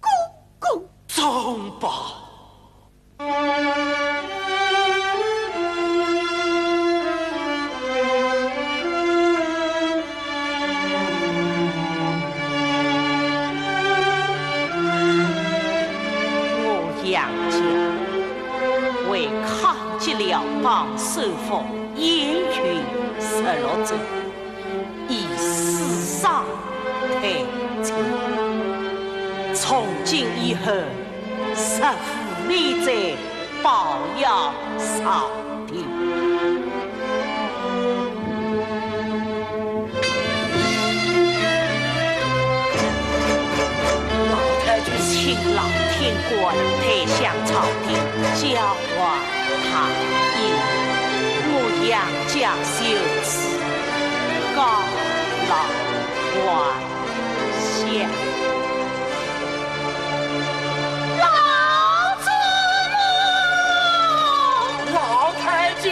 公公。宗保。我杨家为抗击辽邦收复燕云十六州， 以死伤退秦。从今以后，实无你罪，保佑朝廷。老太君，请老天官代向朝廷交还 大印，我杨家就此告老还乡。老祖母！老太君！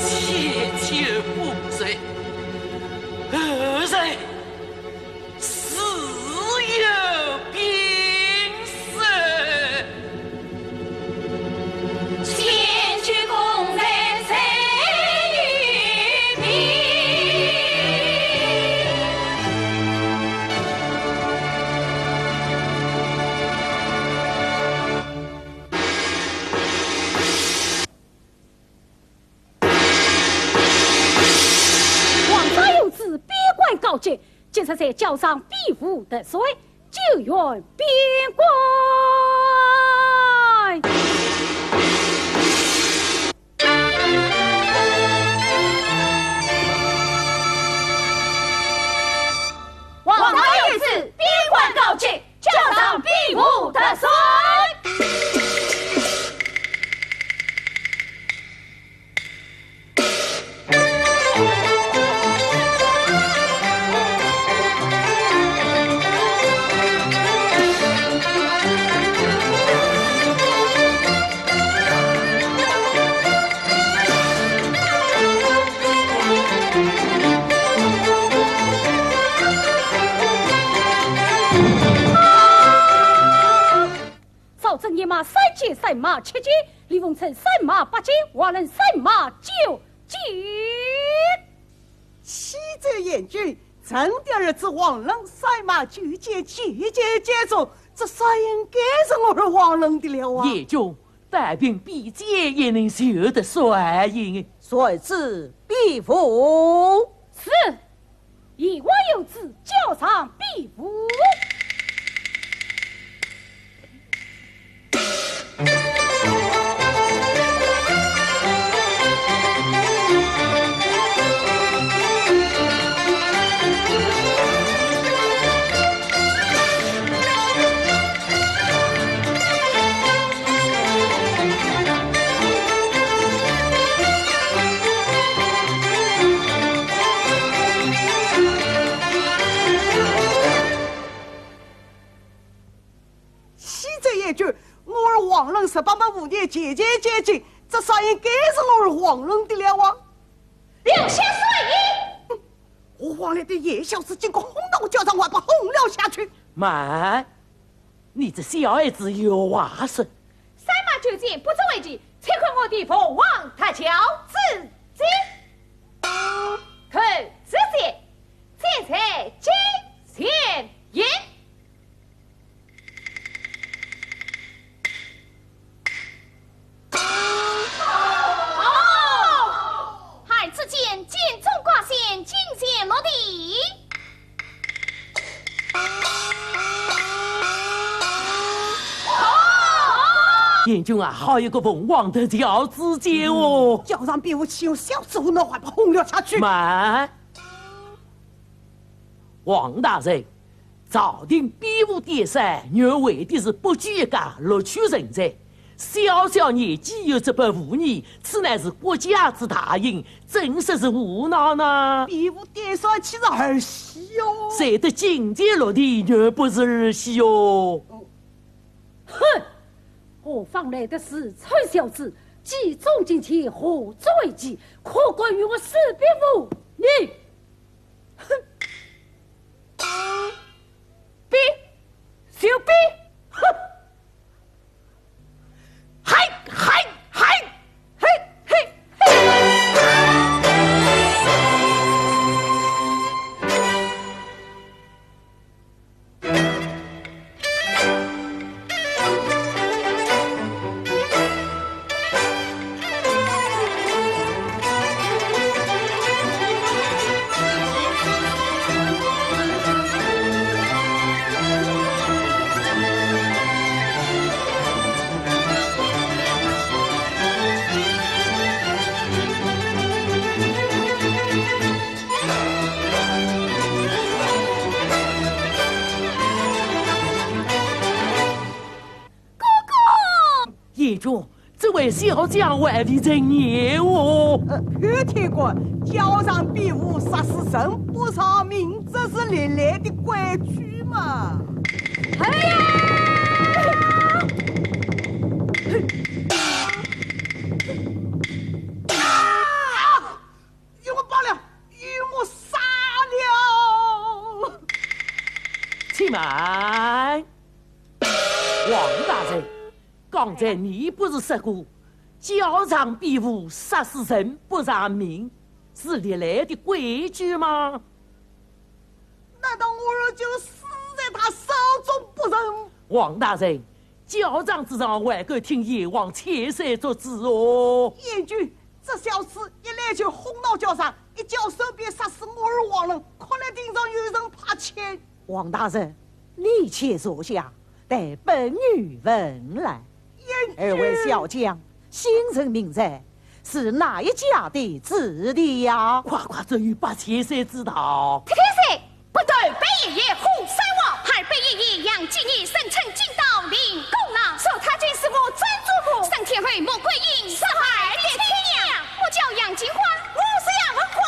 千秋功罪，后人自有评说。千秋功罪谁与评？ 王法有旨，边关告急，今日在校场比武夺帅，救援边关。王法有旨，边关告急，校场比武夺帅。 赵正一马三箭，三马七箭，李凤春三马八箭，王伦三马九箭。西周燕军，陈调儿子王伦三马九箭，九箭皆中，这杀人该是我儿王伦的了啊！燕军，单凭比箭也能求得帅印。传旨比武。是。 贤王有旨，校场比武。一句，我儿王伦十八般武艺，件件精进，这杀人该是我儿王伦的了啊！留下说话。何况来的严小姐竟敢哄到我家上，还不轰了下去！慢，你这小孩子有话说。三马九箭不足为奇，且看我的凤凰踏脚之计。看此箭，箭在金钱眼。 哦，孩子见，箭中挂线，金钱落地。哦，贤君啊，好一个凤凰踏脚之箭哦！家上比武，岂有小子胡闹，还不轰了下去？慢，王大人， 朝廷比武点帅，原为的是不拘一格，录取人才。小小年纪有这般武艺，此乃是国家之大幸，怎说是胡闹呢？比武点帅岂是儿戏哟？射得金钱落地，原不是儿戏哟。哼，何方来的是臭小子，计中金钱何足为奇，可敢与我势比武艺？ 哼！比，就比！哼！嘿，嘿，嘿，嘿，嘿！ 哥哥！贤君，这位小将还未成年哦。呃，潘天官，校场比武，杀死人不偿命，这是历来的规矩嘛。哎呀！啊！ 与我绑了，与我杀了！且慢，王大人，刚才你不是说过，校场比武杀死人不偿命，是历来的规矩吗？难道我儿就死在他手中不成？王大人， 校场之上，还敢听贤王千岁作主哦。贤君，这小子一来就哄闹校场，一交手便杀死我儿王伦，看来定上有人派遣。王大人，你且坐下，待本御问来。贤君。二位小将，姓甚名谁？ 是哪一家的子弟呀？快快奏与八千岁知道。太太岁，不但八爷爷虎山王，二八爷爷杨继业，人称金刀令公郎，说他竟是我曾祖父沈天侯穆桂英十二的亲娘。我叫杨金花。我是杨文广。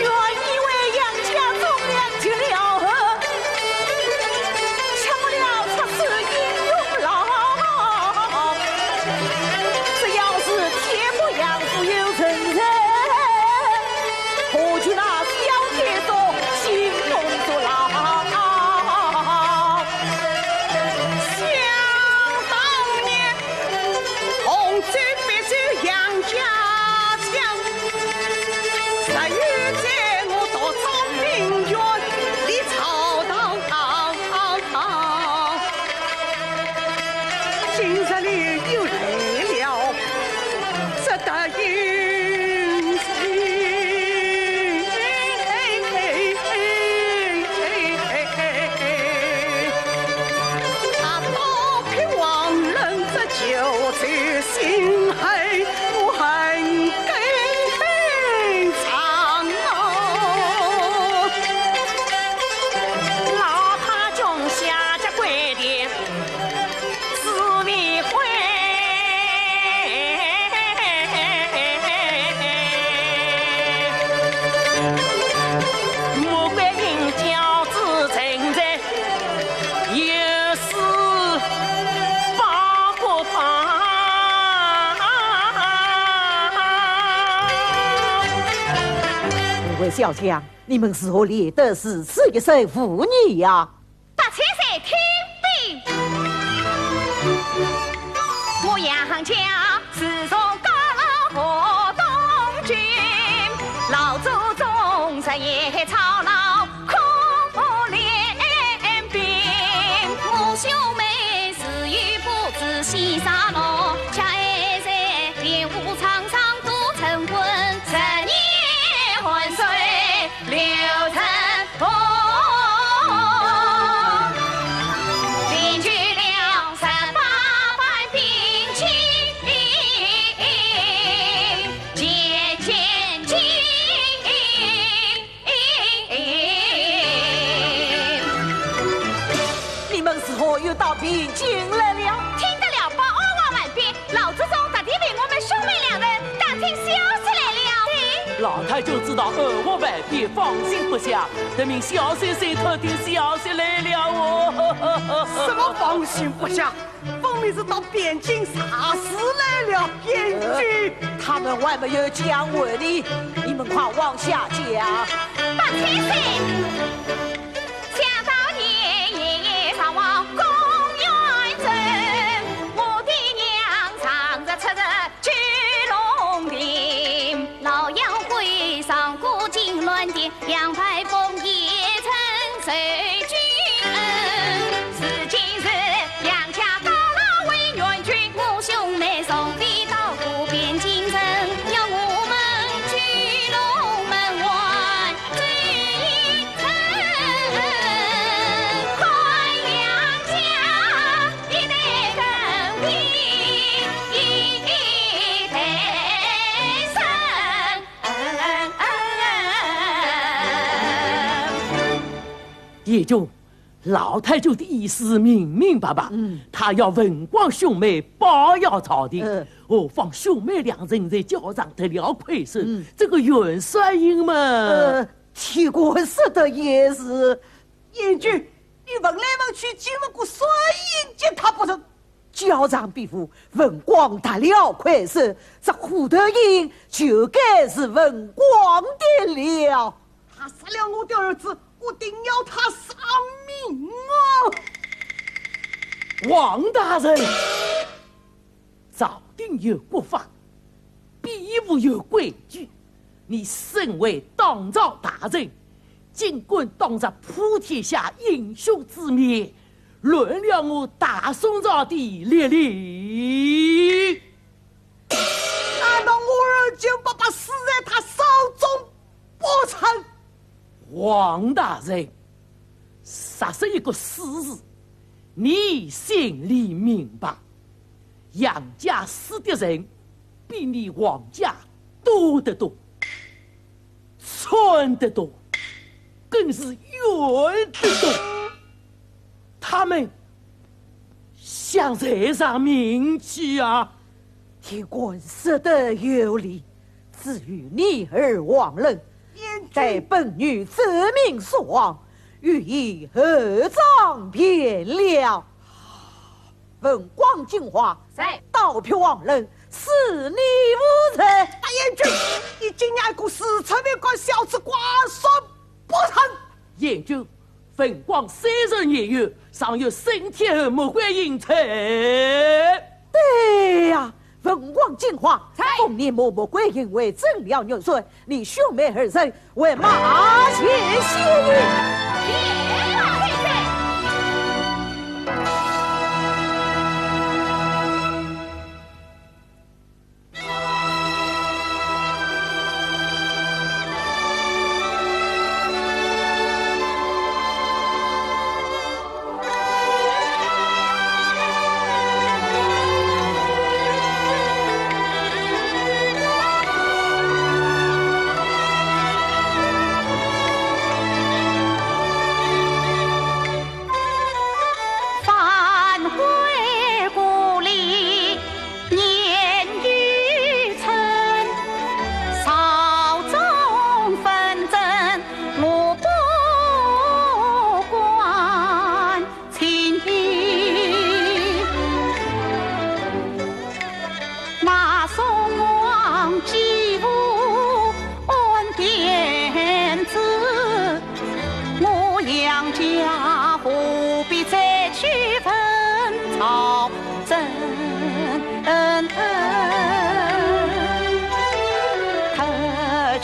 原以为杨家忠良极了，想不到出此英雄郎。喂，小将，你们如何练得如此一身武艺呀？白千岁听兵。我杨家自从高老河东君，老祖宗日夜操劳苦练兵。我兄妹自幼不知西山路，恰爱在练武场上度晨昏，日夜汗水 流成河，练就了十八般兵器，件件精。你们如何又到汴京来了？听得了，报二王万岁， 老祖宗特地为我们兄妹两人打听消息来了。老太君知道二王万岁放心不下，特命小生先探听消息来了哦。什么放心不下？分明是到汴京查事来了，贤君。他们还没有讲完呢，你们快往下讲。白千岁，想当年爷爷上往公园镇，我的娘常日出入 九龙亭，老杨会上过金銮殿，杨排风也曾受君恩。如今是杨家高老为援军，我兄妹从未到过汴京城，要我们九龙门外 贤君，老太君的意思明明白白，嗯。他要文广兄妹保佑朝廷，嗯。何况兄妹两人在校场得了魁首，嗯。这个元帅印嘛，呃， 天官说的也是。贤君，你问来问去，竟问个帅印给他不成？校场比武，文广得了魁首，这虎头印就该是文广的了。他杀了我的儿子，我定要他偿命啊！王大人， 朝廷有国法，比武有规矩。你身为当朝大臣，竟敢当着普天下英雄之面，乱了我大宋朝的律例。难道我儿就白白死在他手中不成？ 王大人，实是一个死字，你心里明白，杨家死的人比你王家多得多，惨得多，更是冤得多。他们 向谁偿命去啊？天官说得有理，至于你儿王伦，待本御奏明父王，予以厚葬便了。文广、金华，在。刀劈王伦，恕你无罪。大贤君，你竟然一个时辰未敢，小子挂帅不成。贤君， 文广虽然年幼，尚有升天后穆桂英在。对呀，文广、金华，在。奉你母穆桂英为征辽元帅，你兄妹二人为马前先行。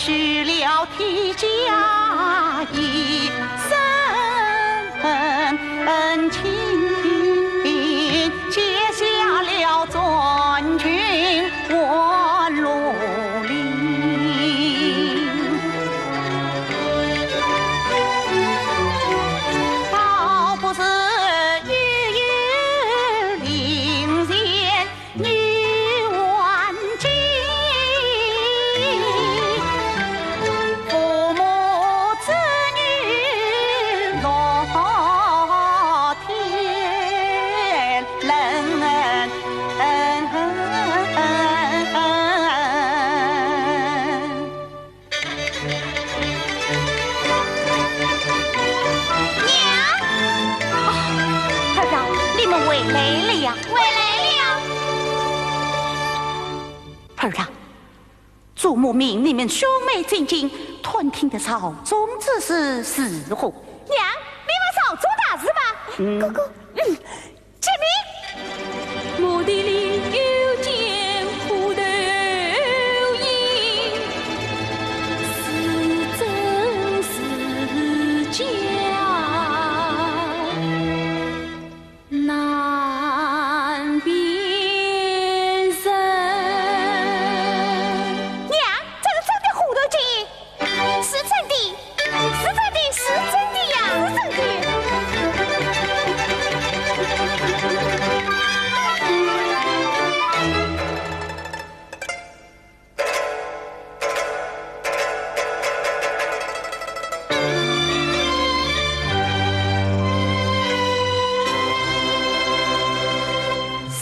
许了天下一身轻，结下了专军万路里。倒不是一语灵言 女万金，父母子女乐天人。娘！啊，儿啊，你们回来了呀？回来了。儿啊，祖母命你们兄妹进京，探听得朝中之事如何？娘，你问朝中大事吗？嗯。哥哥，嗯， 启禀。我的里有件虎头印，是真是假，难辨认。娘，这是真的虎头印。 是真的，是真的，是真的呀，是真的。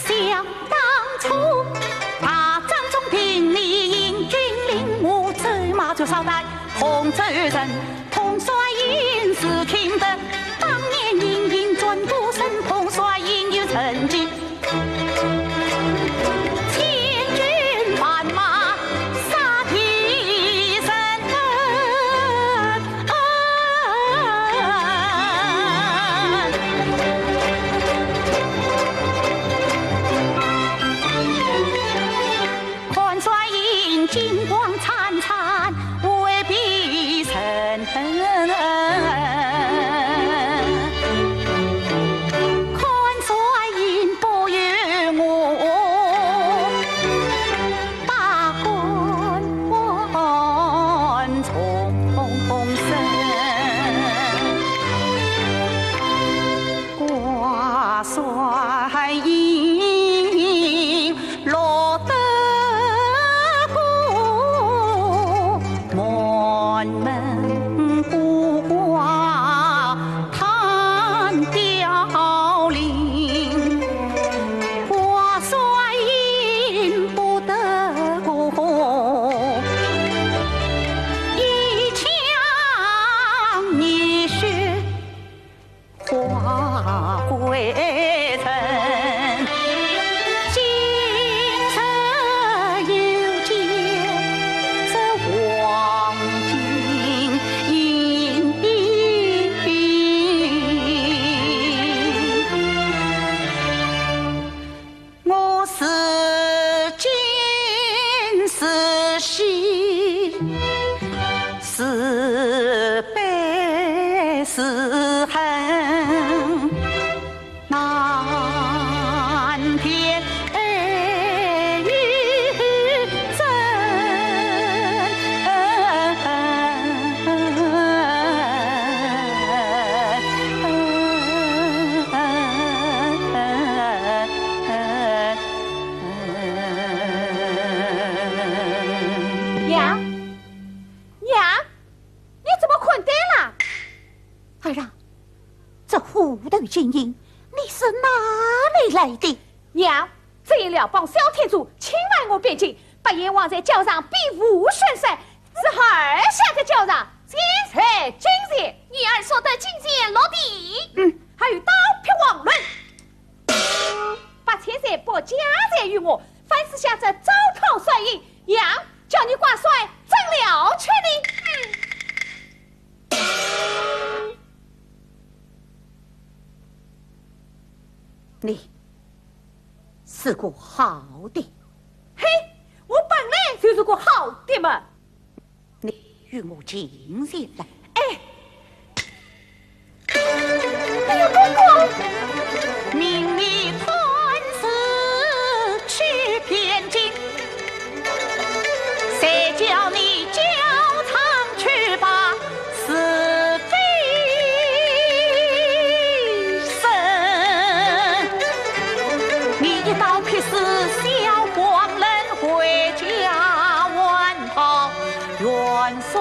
想当初，大战中定你引军领我走马就捎带 洪州城，统帅印是听得，当年隐隐转过身，统帅印有成疾，千军万马杀敌人。看帅印金光 灿烂未必成。看帅印不由我，百官重生。挂帅印 落得个满门孤挂叹飘零，挂帅印不得个一腔热血 化归尘，今日又见这黄金印。 我是今是喜，是悲是恨，难辨爱与真。 娘，娘，你怎么困呆了？儿啊，这虎头金印，你是哪里来的？娘，只因辽邦萧天佐侵犯我边境，八贤王在校场比武选帅，是儿下的校场，箭在金钱。你儿说的金钱落地。嗯，还有刀劈黄龙。 八千岁保驾在于我，凡是下这招讨帅印，娘叫你挂帅，怎料去呢？你是个好的。嘿，我本来就是个好的嘛。你与我近前来。哎，哎呀，公公！命你探视去边境，谁叫你教场去把是非人？你一刀劈死小黄人，回家还报元帅。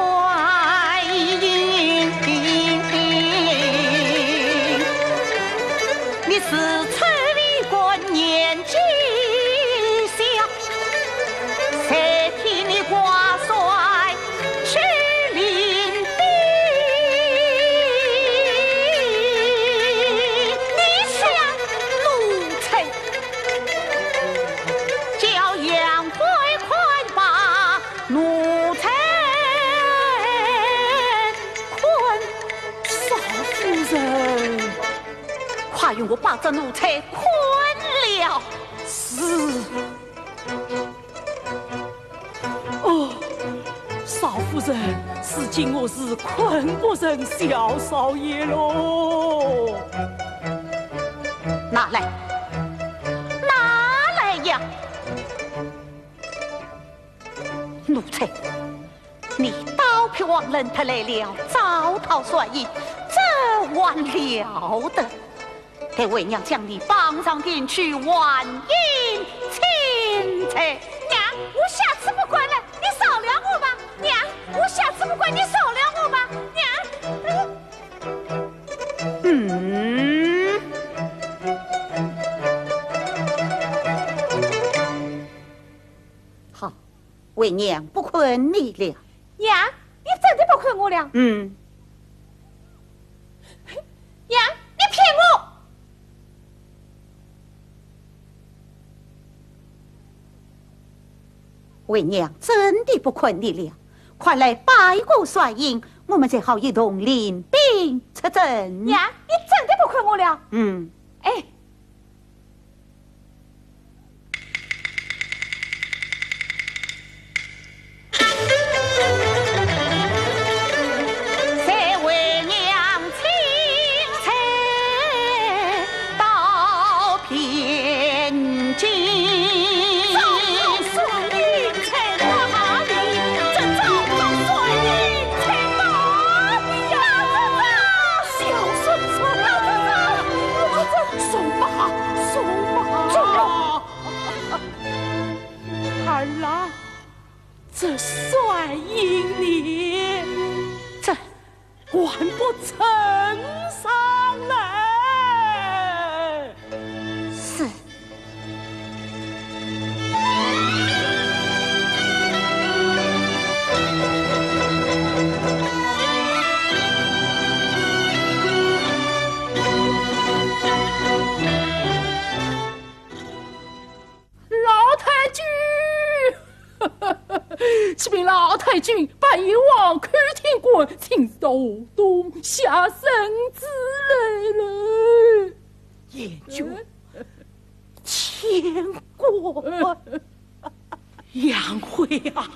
你是出为官年纪小，谁替你挂帅 去领兵。你想奴才，叫杨辉快把奴才捆。少夫人，快与我把这奴才捆了。是。 哦，少夫人，如今我是捆不成小少爷喽。拿来，拿来呀！奴才，你刀劈黄人，特来了招讨帅印，这还了得？ 待为娘将你绑上殿去，还印请罪。娘，我下次不管了，你饶了我吧。娘，我下次不管，你饶了我吧。娘，嗯。好，为娘不捆你了。娘，你真的不捆我了？嗯。 娘，你骗我！为娘真的不捆你了，快来拜过帅印，我们才好一同领兵出征。娘，你真的不捆我了？嗯。哎。 谁为娘请罪到边境？招讨帅印在哪里？这招讨帅印在哪里呀？小孙子，送吧，送吧。儿啊， 这帅印你，这还不呈上来？是。 老太君，启禀老太君，八贤王寇天官亲自到河东谢圣旨来了。贤君，天官，杨辉啊，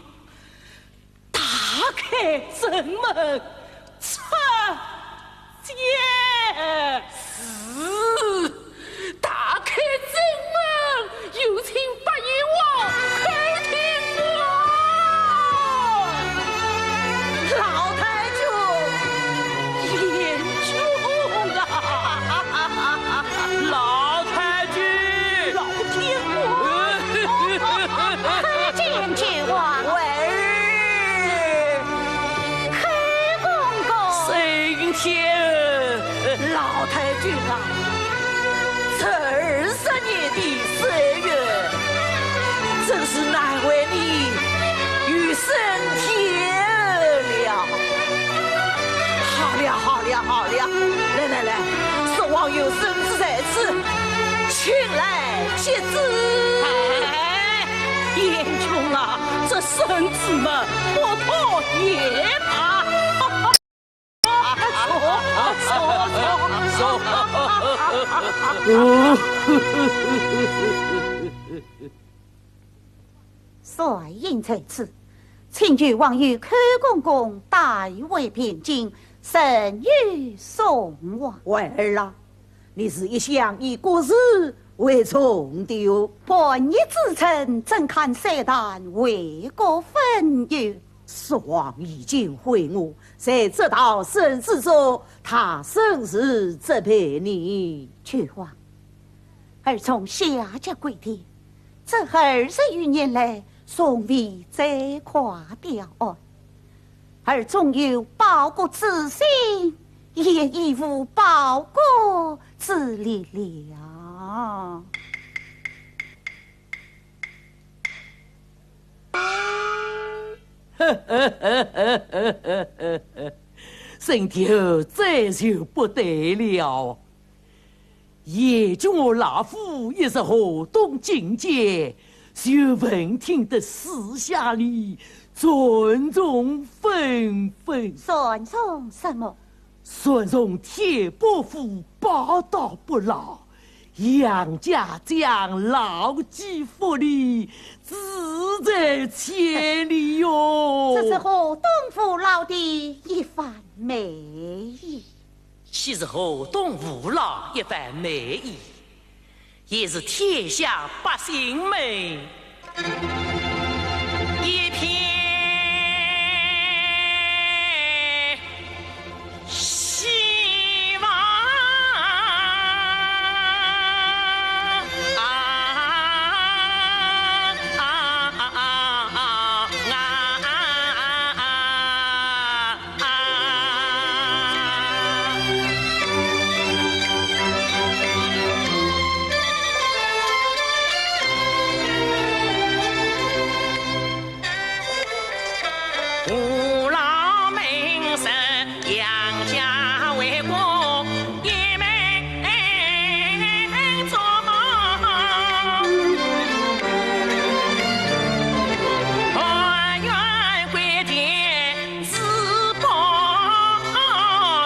打开正门，出见。是，打开正门，有请八贤王寇天官。老太君，贤君啊！老太君。老天官。叩见君王。喂。 寇公公。沈天恩。老太君啊，这二十年的岁月，真是难为你与沈天恩了。好了，好了，好了，来来来，说王有圣旨在此，请来接旨。哎，贤君啊，这 圣旨嘛，不妥也罢。坐，坐，坐，坐。帅印在此，请求王爷、寇公公代为平静，任由送往。孩儿啊，你是一向以国事为重的哟。叛逆之臣，怎堪擅谈为国分忧？叔王已经悔悟，在这道圣旨中，他甚是责备你。舅王， 儿从夏家归田，这二十余年来，从未摘瓜吊案。儿纵有报国之心，也已无报国之力了。沈天侯，这就不对了。 严君和老夫一入河东觐见，就闻听得四下里传颂纷纷。传颂什么？传颂天波府宝刀不老，杨家将老骥伏枥，志在千里哟。这是河东父老的一番美意。 岂是河东父老一番美意，也是天下百姓们一片希望。啊啊啊啊啊啊！ 父老们说杨家为国一门忠，甘愿归田 是报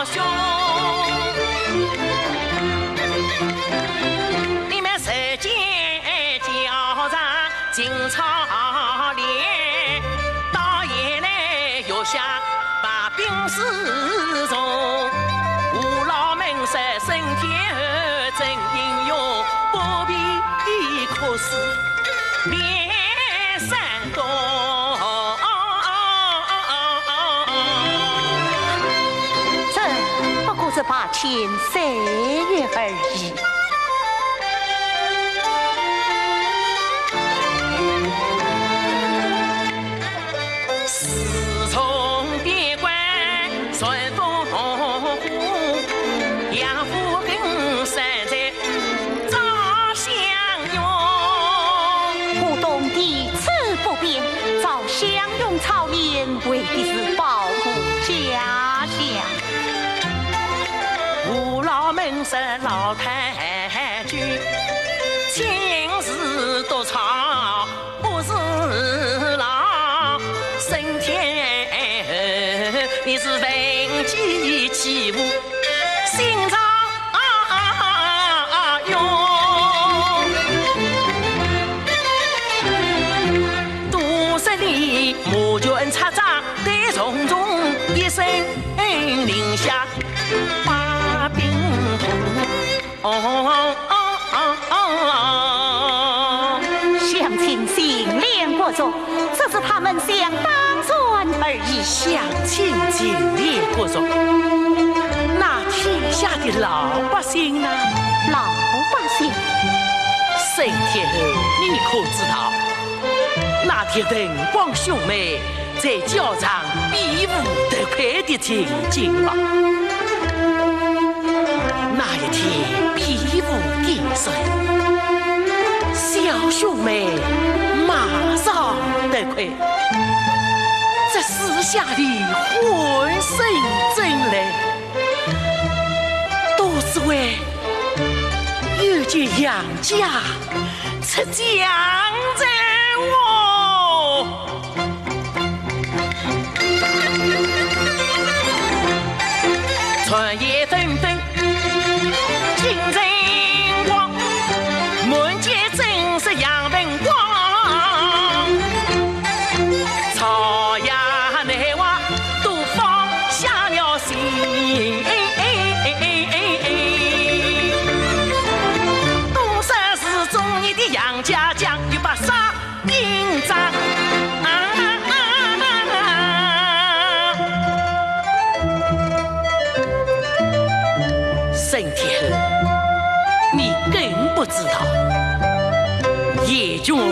兄。你们射箭交战进操练，到夜来月下把兵事从。父老们说沈天侯真英雄，不必哭诉。 连山东。这不过是八千岁月而已。自从边关传风火，杨府跟山寨 照相用。河东地处不便，照相用草连为的是保护家乡。父老们说老太君，亲自督操 不是啦，沈天侯，你是文骥起舞，心潮涌。都说你摩拳擦掌，对重重一声令下，把兵破。 哦哦哦哦哦。乡亲心连国族，这是他们想当然而已。乡亲心连国族，那天下的老百姓呢？老百姓？沈天侯，你可知道，那天文广兄妹 在校场比武夺魁的情景吗？那一天比武的时候，小兄妹马上夺魁，这四下里欢声震雷，都是为有件杨家 出将在我。传言纷纷，金城光，满街尽是杨文广。朝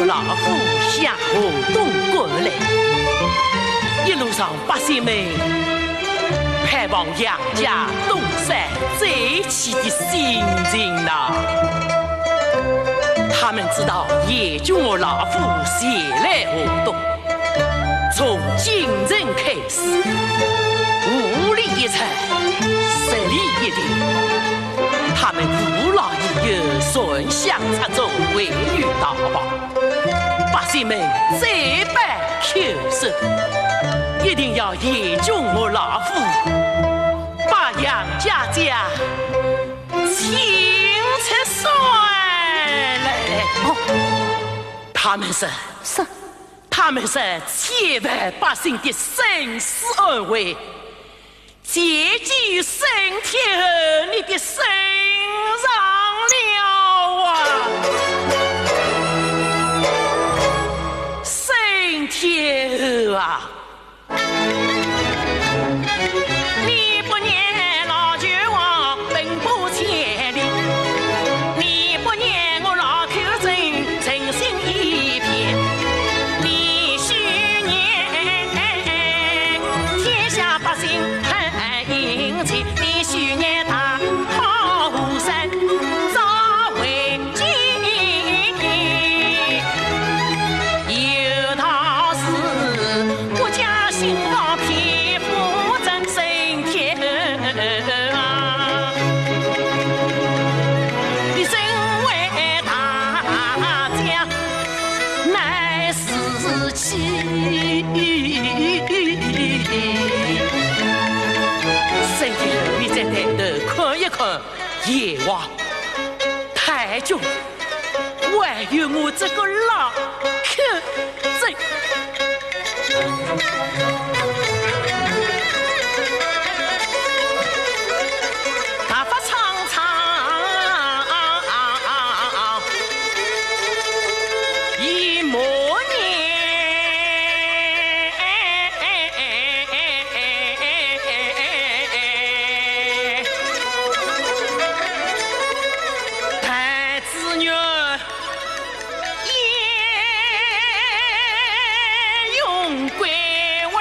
老夫向河东赶来。一路上，百姓们盼望杨家东山再起的心情呐。他们知道，贤君和老夫前来河东，从进城开始，五里一村，十里一亭，他们扶老携幼，传香插祖，为女大宝。百姓们再拜叩首，一定要贤君和老夫把杨家将请出山来。哦，他们说，是。他们说，千万百姓的生死安危，全寄于沈天侯你的身上了啊！沈天侯啊！ 你不念老君王奔波千里，你不念我老寇人诚心一片，你须念天下百姓很殷勤，你须念大好河山早为 有道是，国家兴亡，匹夫责，沈天侯啊！你身为大将，乃是气。沈天侯，你再抬头看一看 阎王、太君，还有我这个老寇人。大法苍苍，一目 太子元也用归还。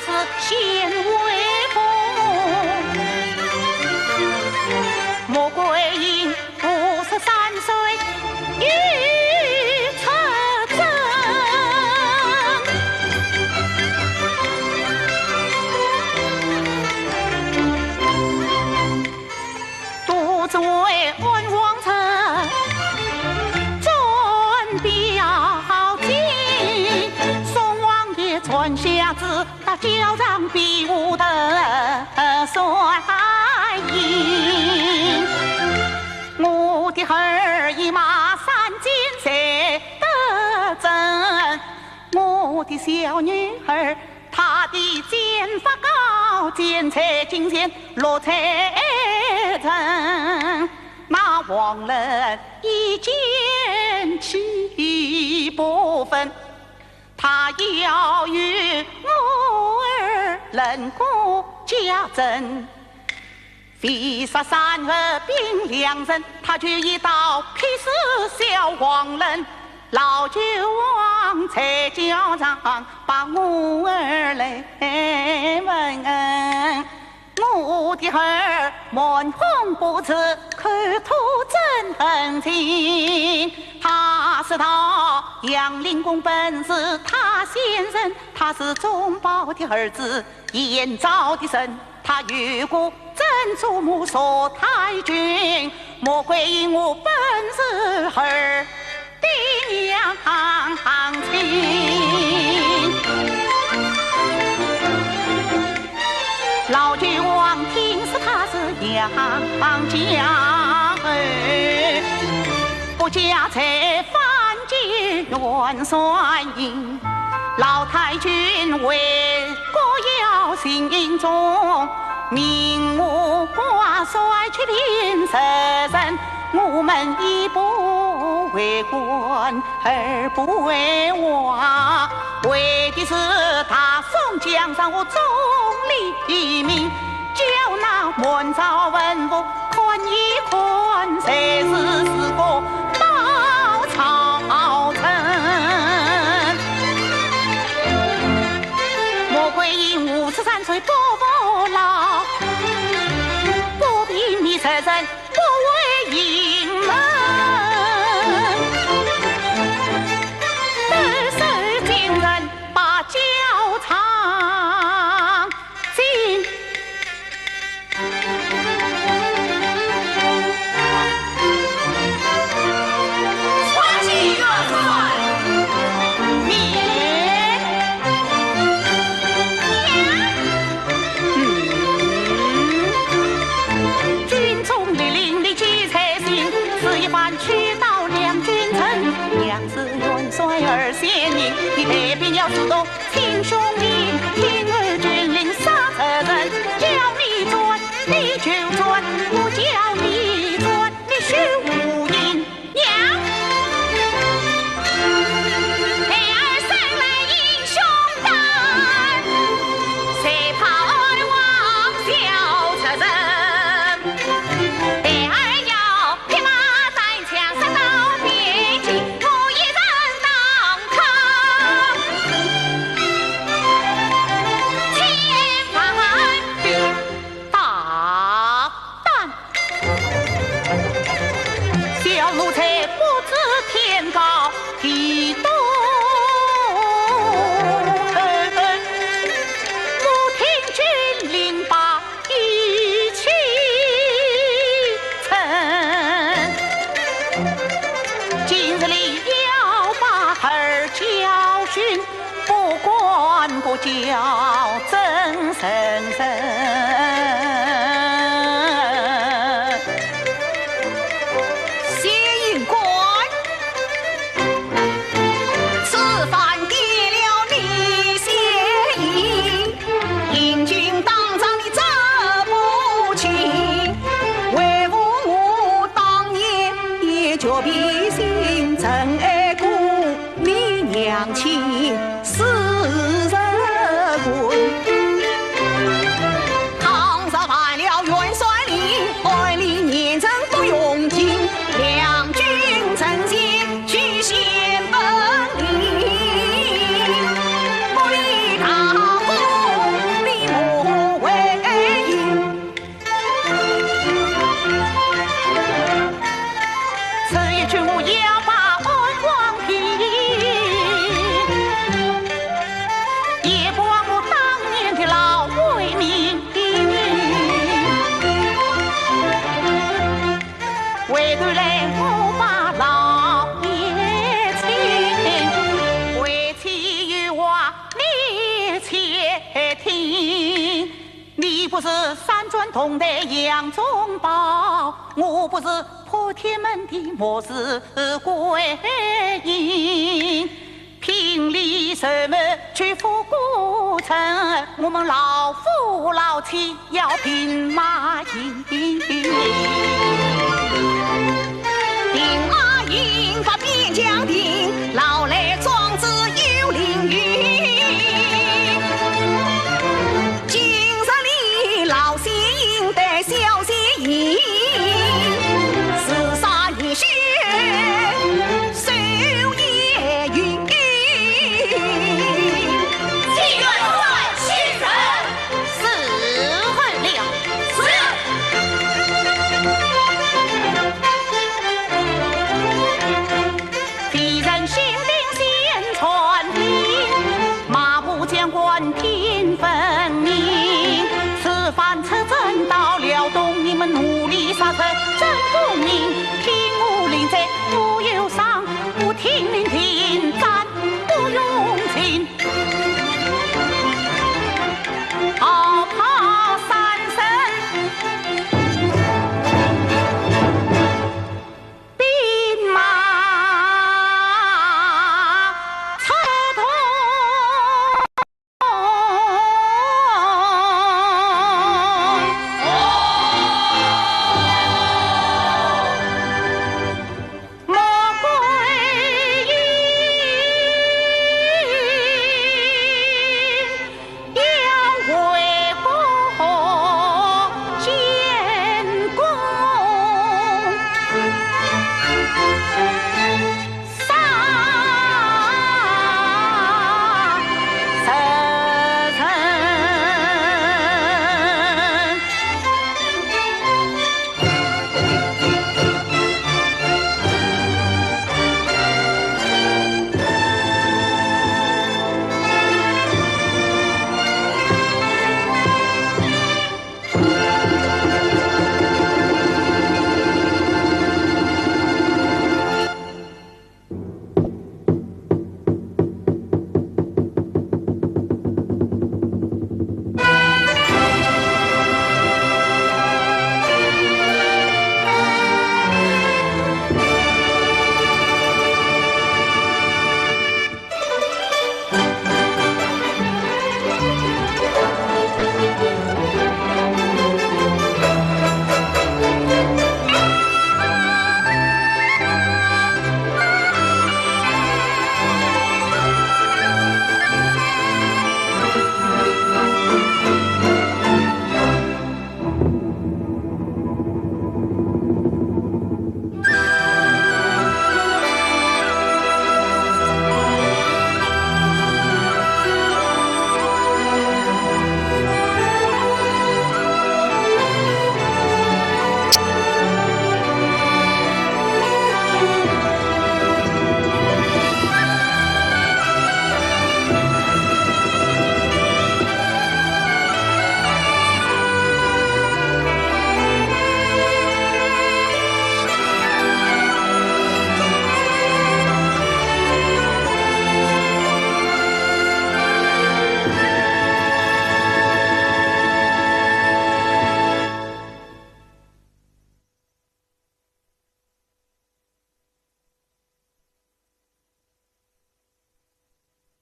是显威风。穆桂英五十三岁又出征。 都指挥安王城，准备要进，宋王爷传下旨，大校场比武的帅印。我的儿一马三进才得胜，我的小女儿 她的剑法高，剑在金钱落在人。那王伦一剑劈不分，他要与我儿论过家珍。 非杀三恶并两人，他就一刀劈死小王伦。老九王在校场把我儿来问，我的儿蛮横不直，口吐真恨情。他是道杨凌公本是他先生，他是忠保的儿子，燕赵的人。 他有个曾祖母佘太君，穆桂英我本是儿的娘亲。老九王听说他是娘家儿，不加再反击元帅印。 老太君为国要尽忠，命我挂帅去平贼人，我们一不为官，二不为王，为的是大宋江山和总理名。 叫那满朝文武看一看，谁是是个包曹参。穆桂英五十三岁不服老，不平逆贼人不为隐瞒，得罪奸人把校场 进。传起元帅。免。嗯。军中律令你记在心，此一番去到两军阵，娘子元帅二贤人，你带兵要出动 听兄弟，听候军令杀贼人，叫你转，你就转，不叫你转，你休胡言。娘！孩儿生来英雄胆，谁怕二王小贼人？孩儿要 匹马单枪杀到边境，我一人当抗。千万大胆！小奴才不知天高地阔，我听军令罢 一气成。今日里要把儿教训，不管不教真神神。谢英官。 此番跌了你先行，英军打仗你走不清，为父我当年也绝皮心，曾爱过你娘亲四十分。他不是三转铜台杨宗保，我不是破天门的莫氏桂英。凭李世民去赴孤城，我们老夫老妻要兵马营。兵马营把边疆定，老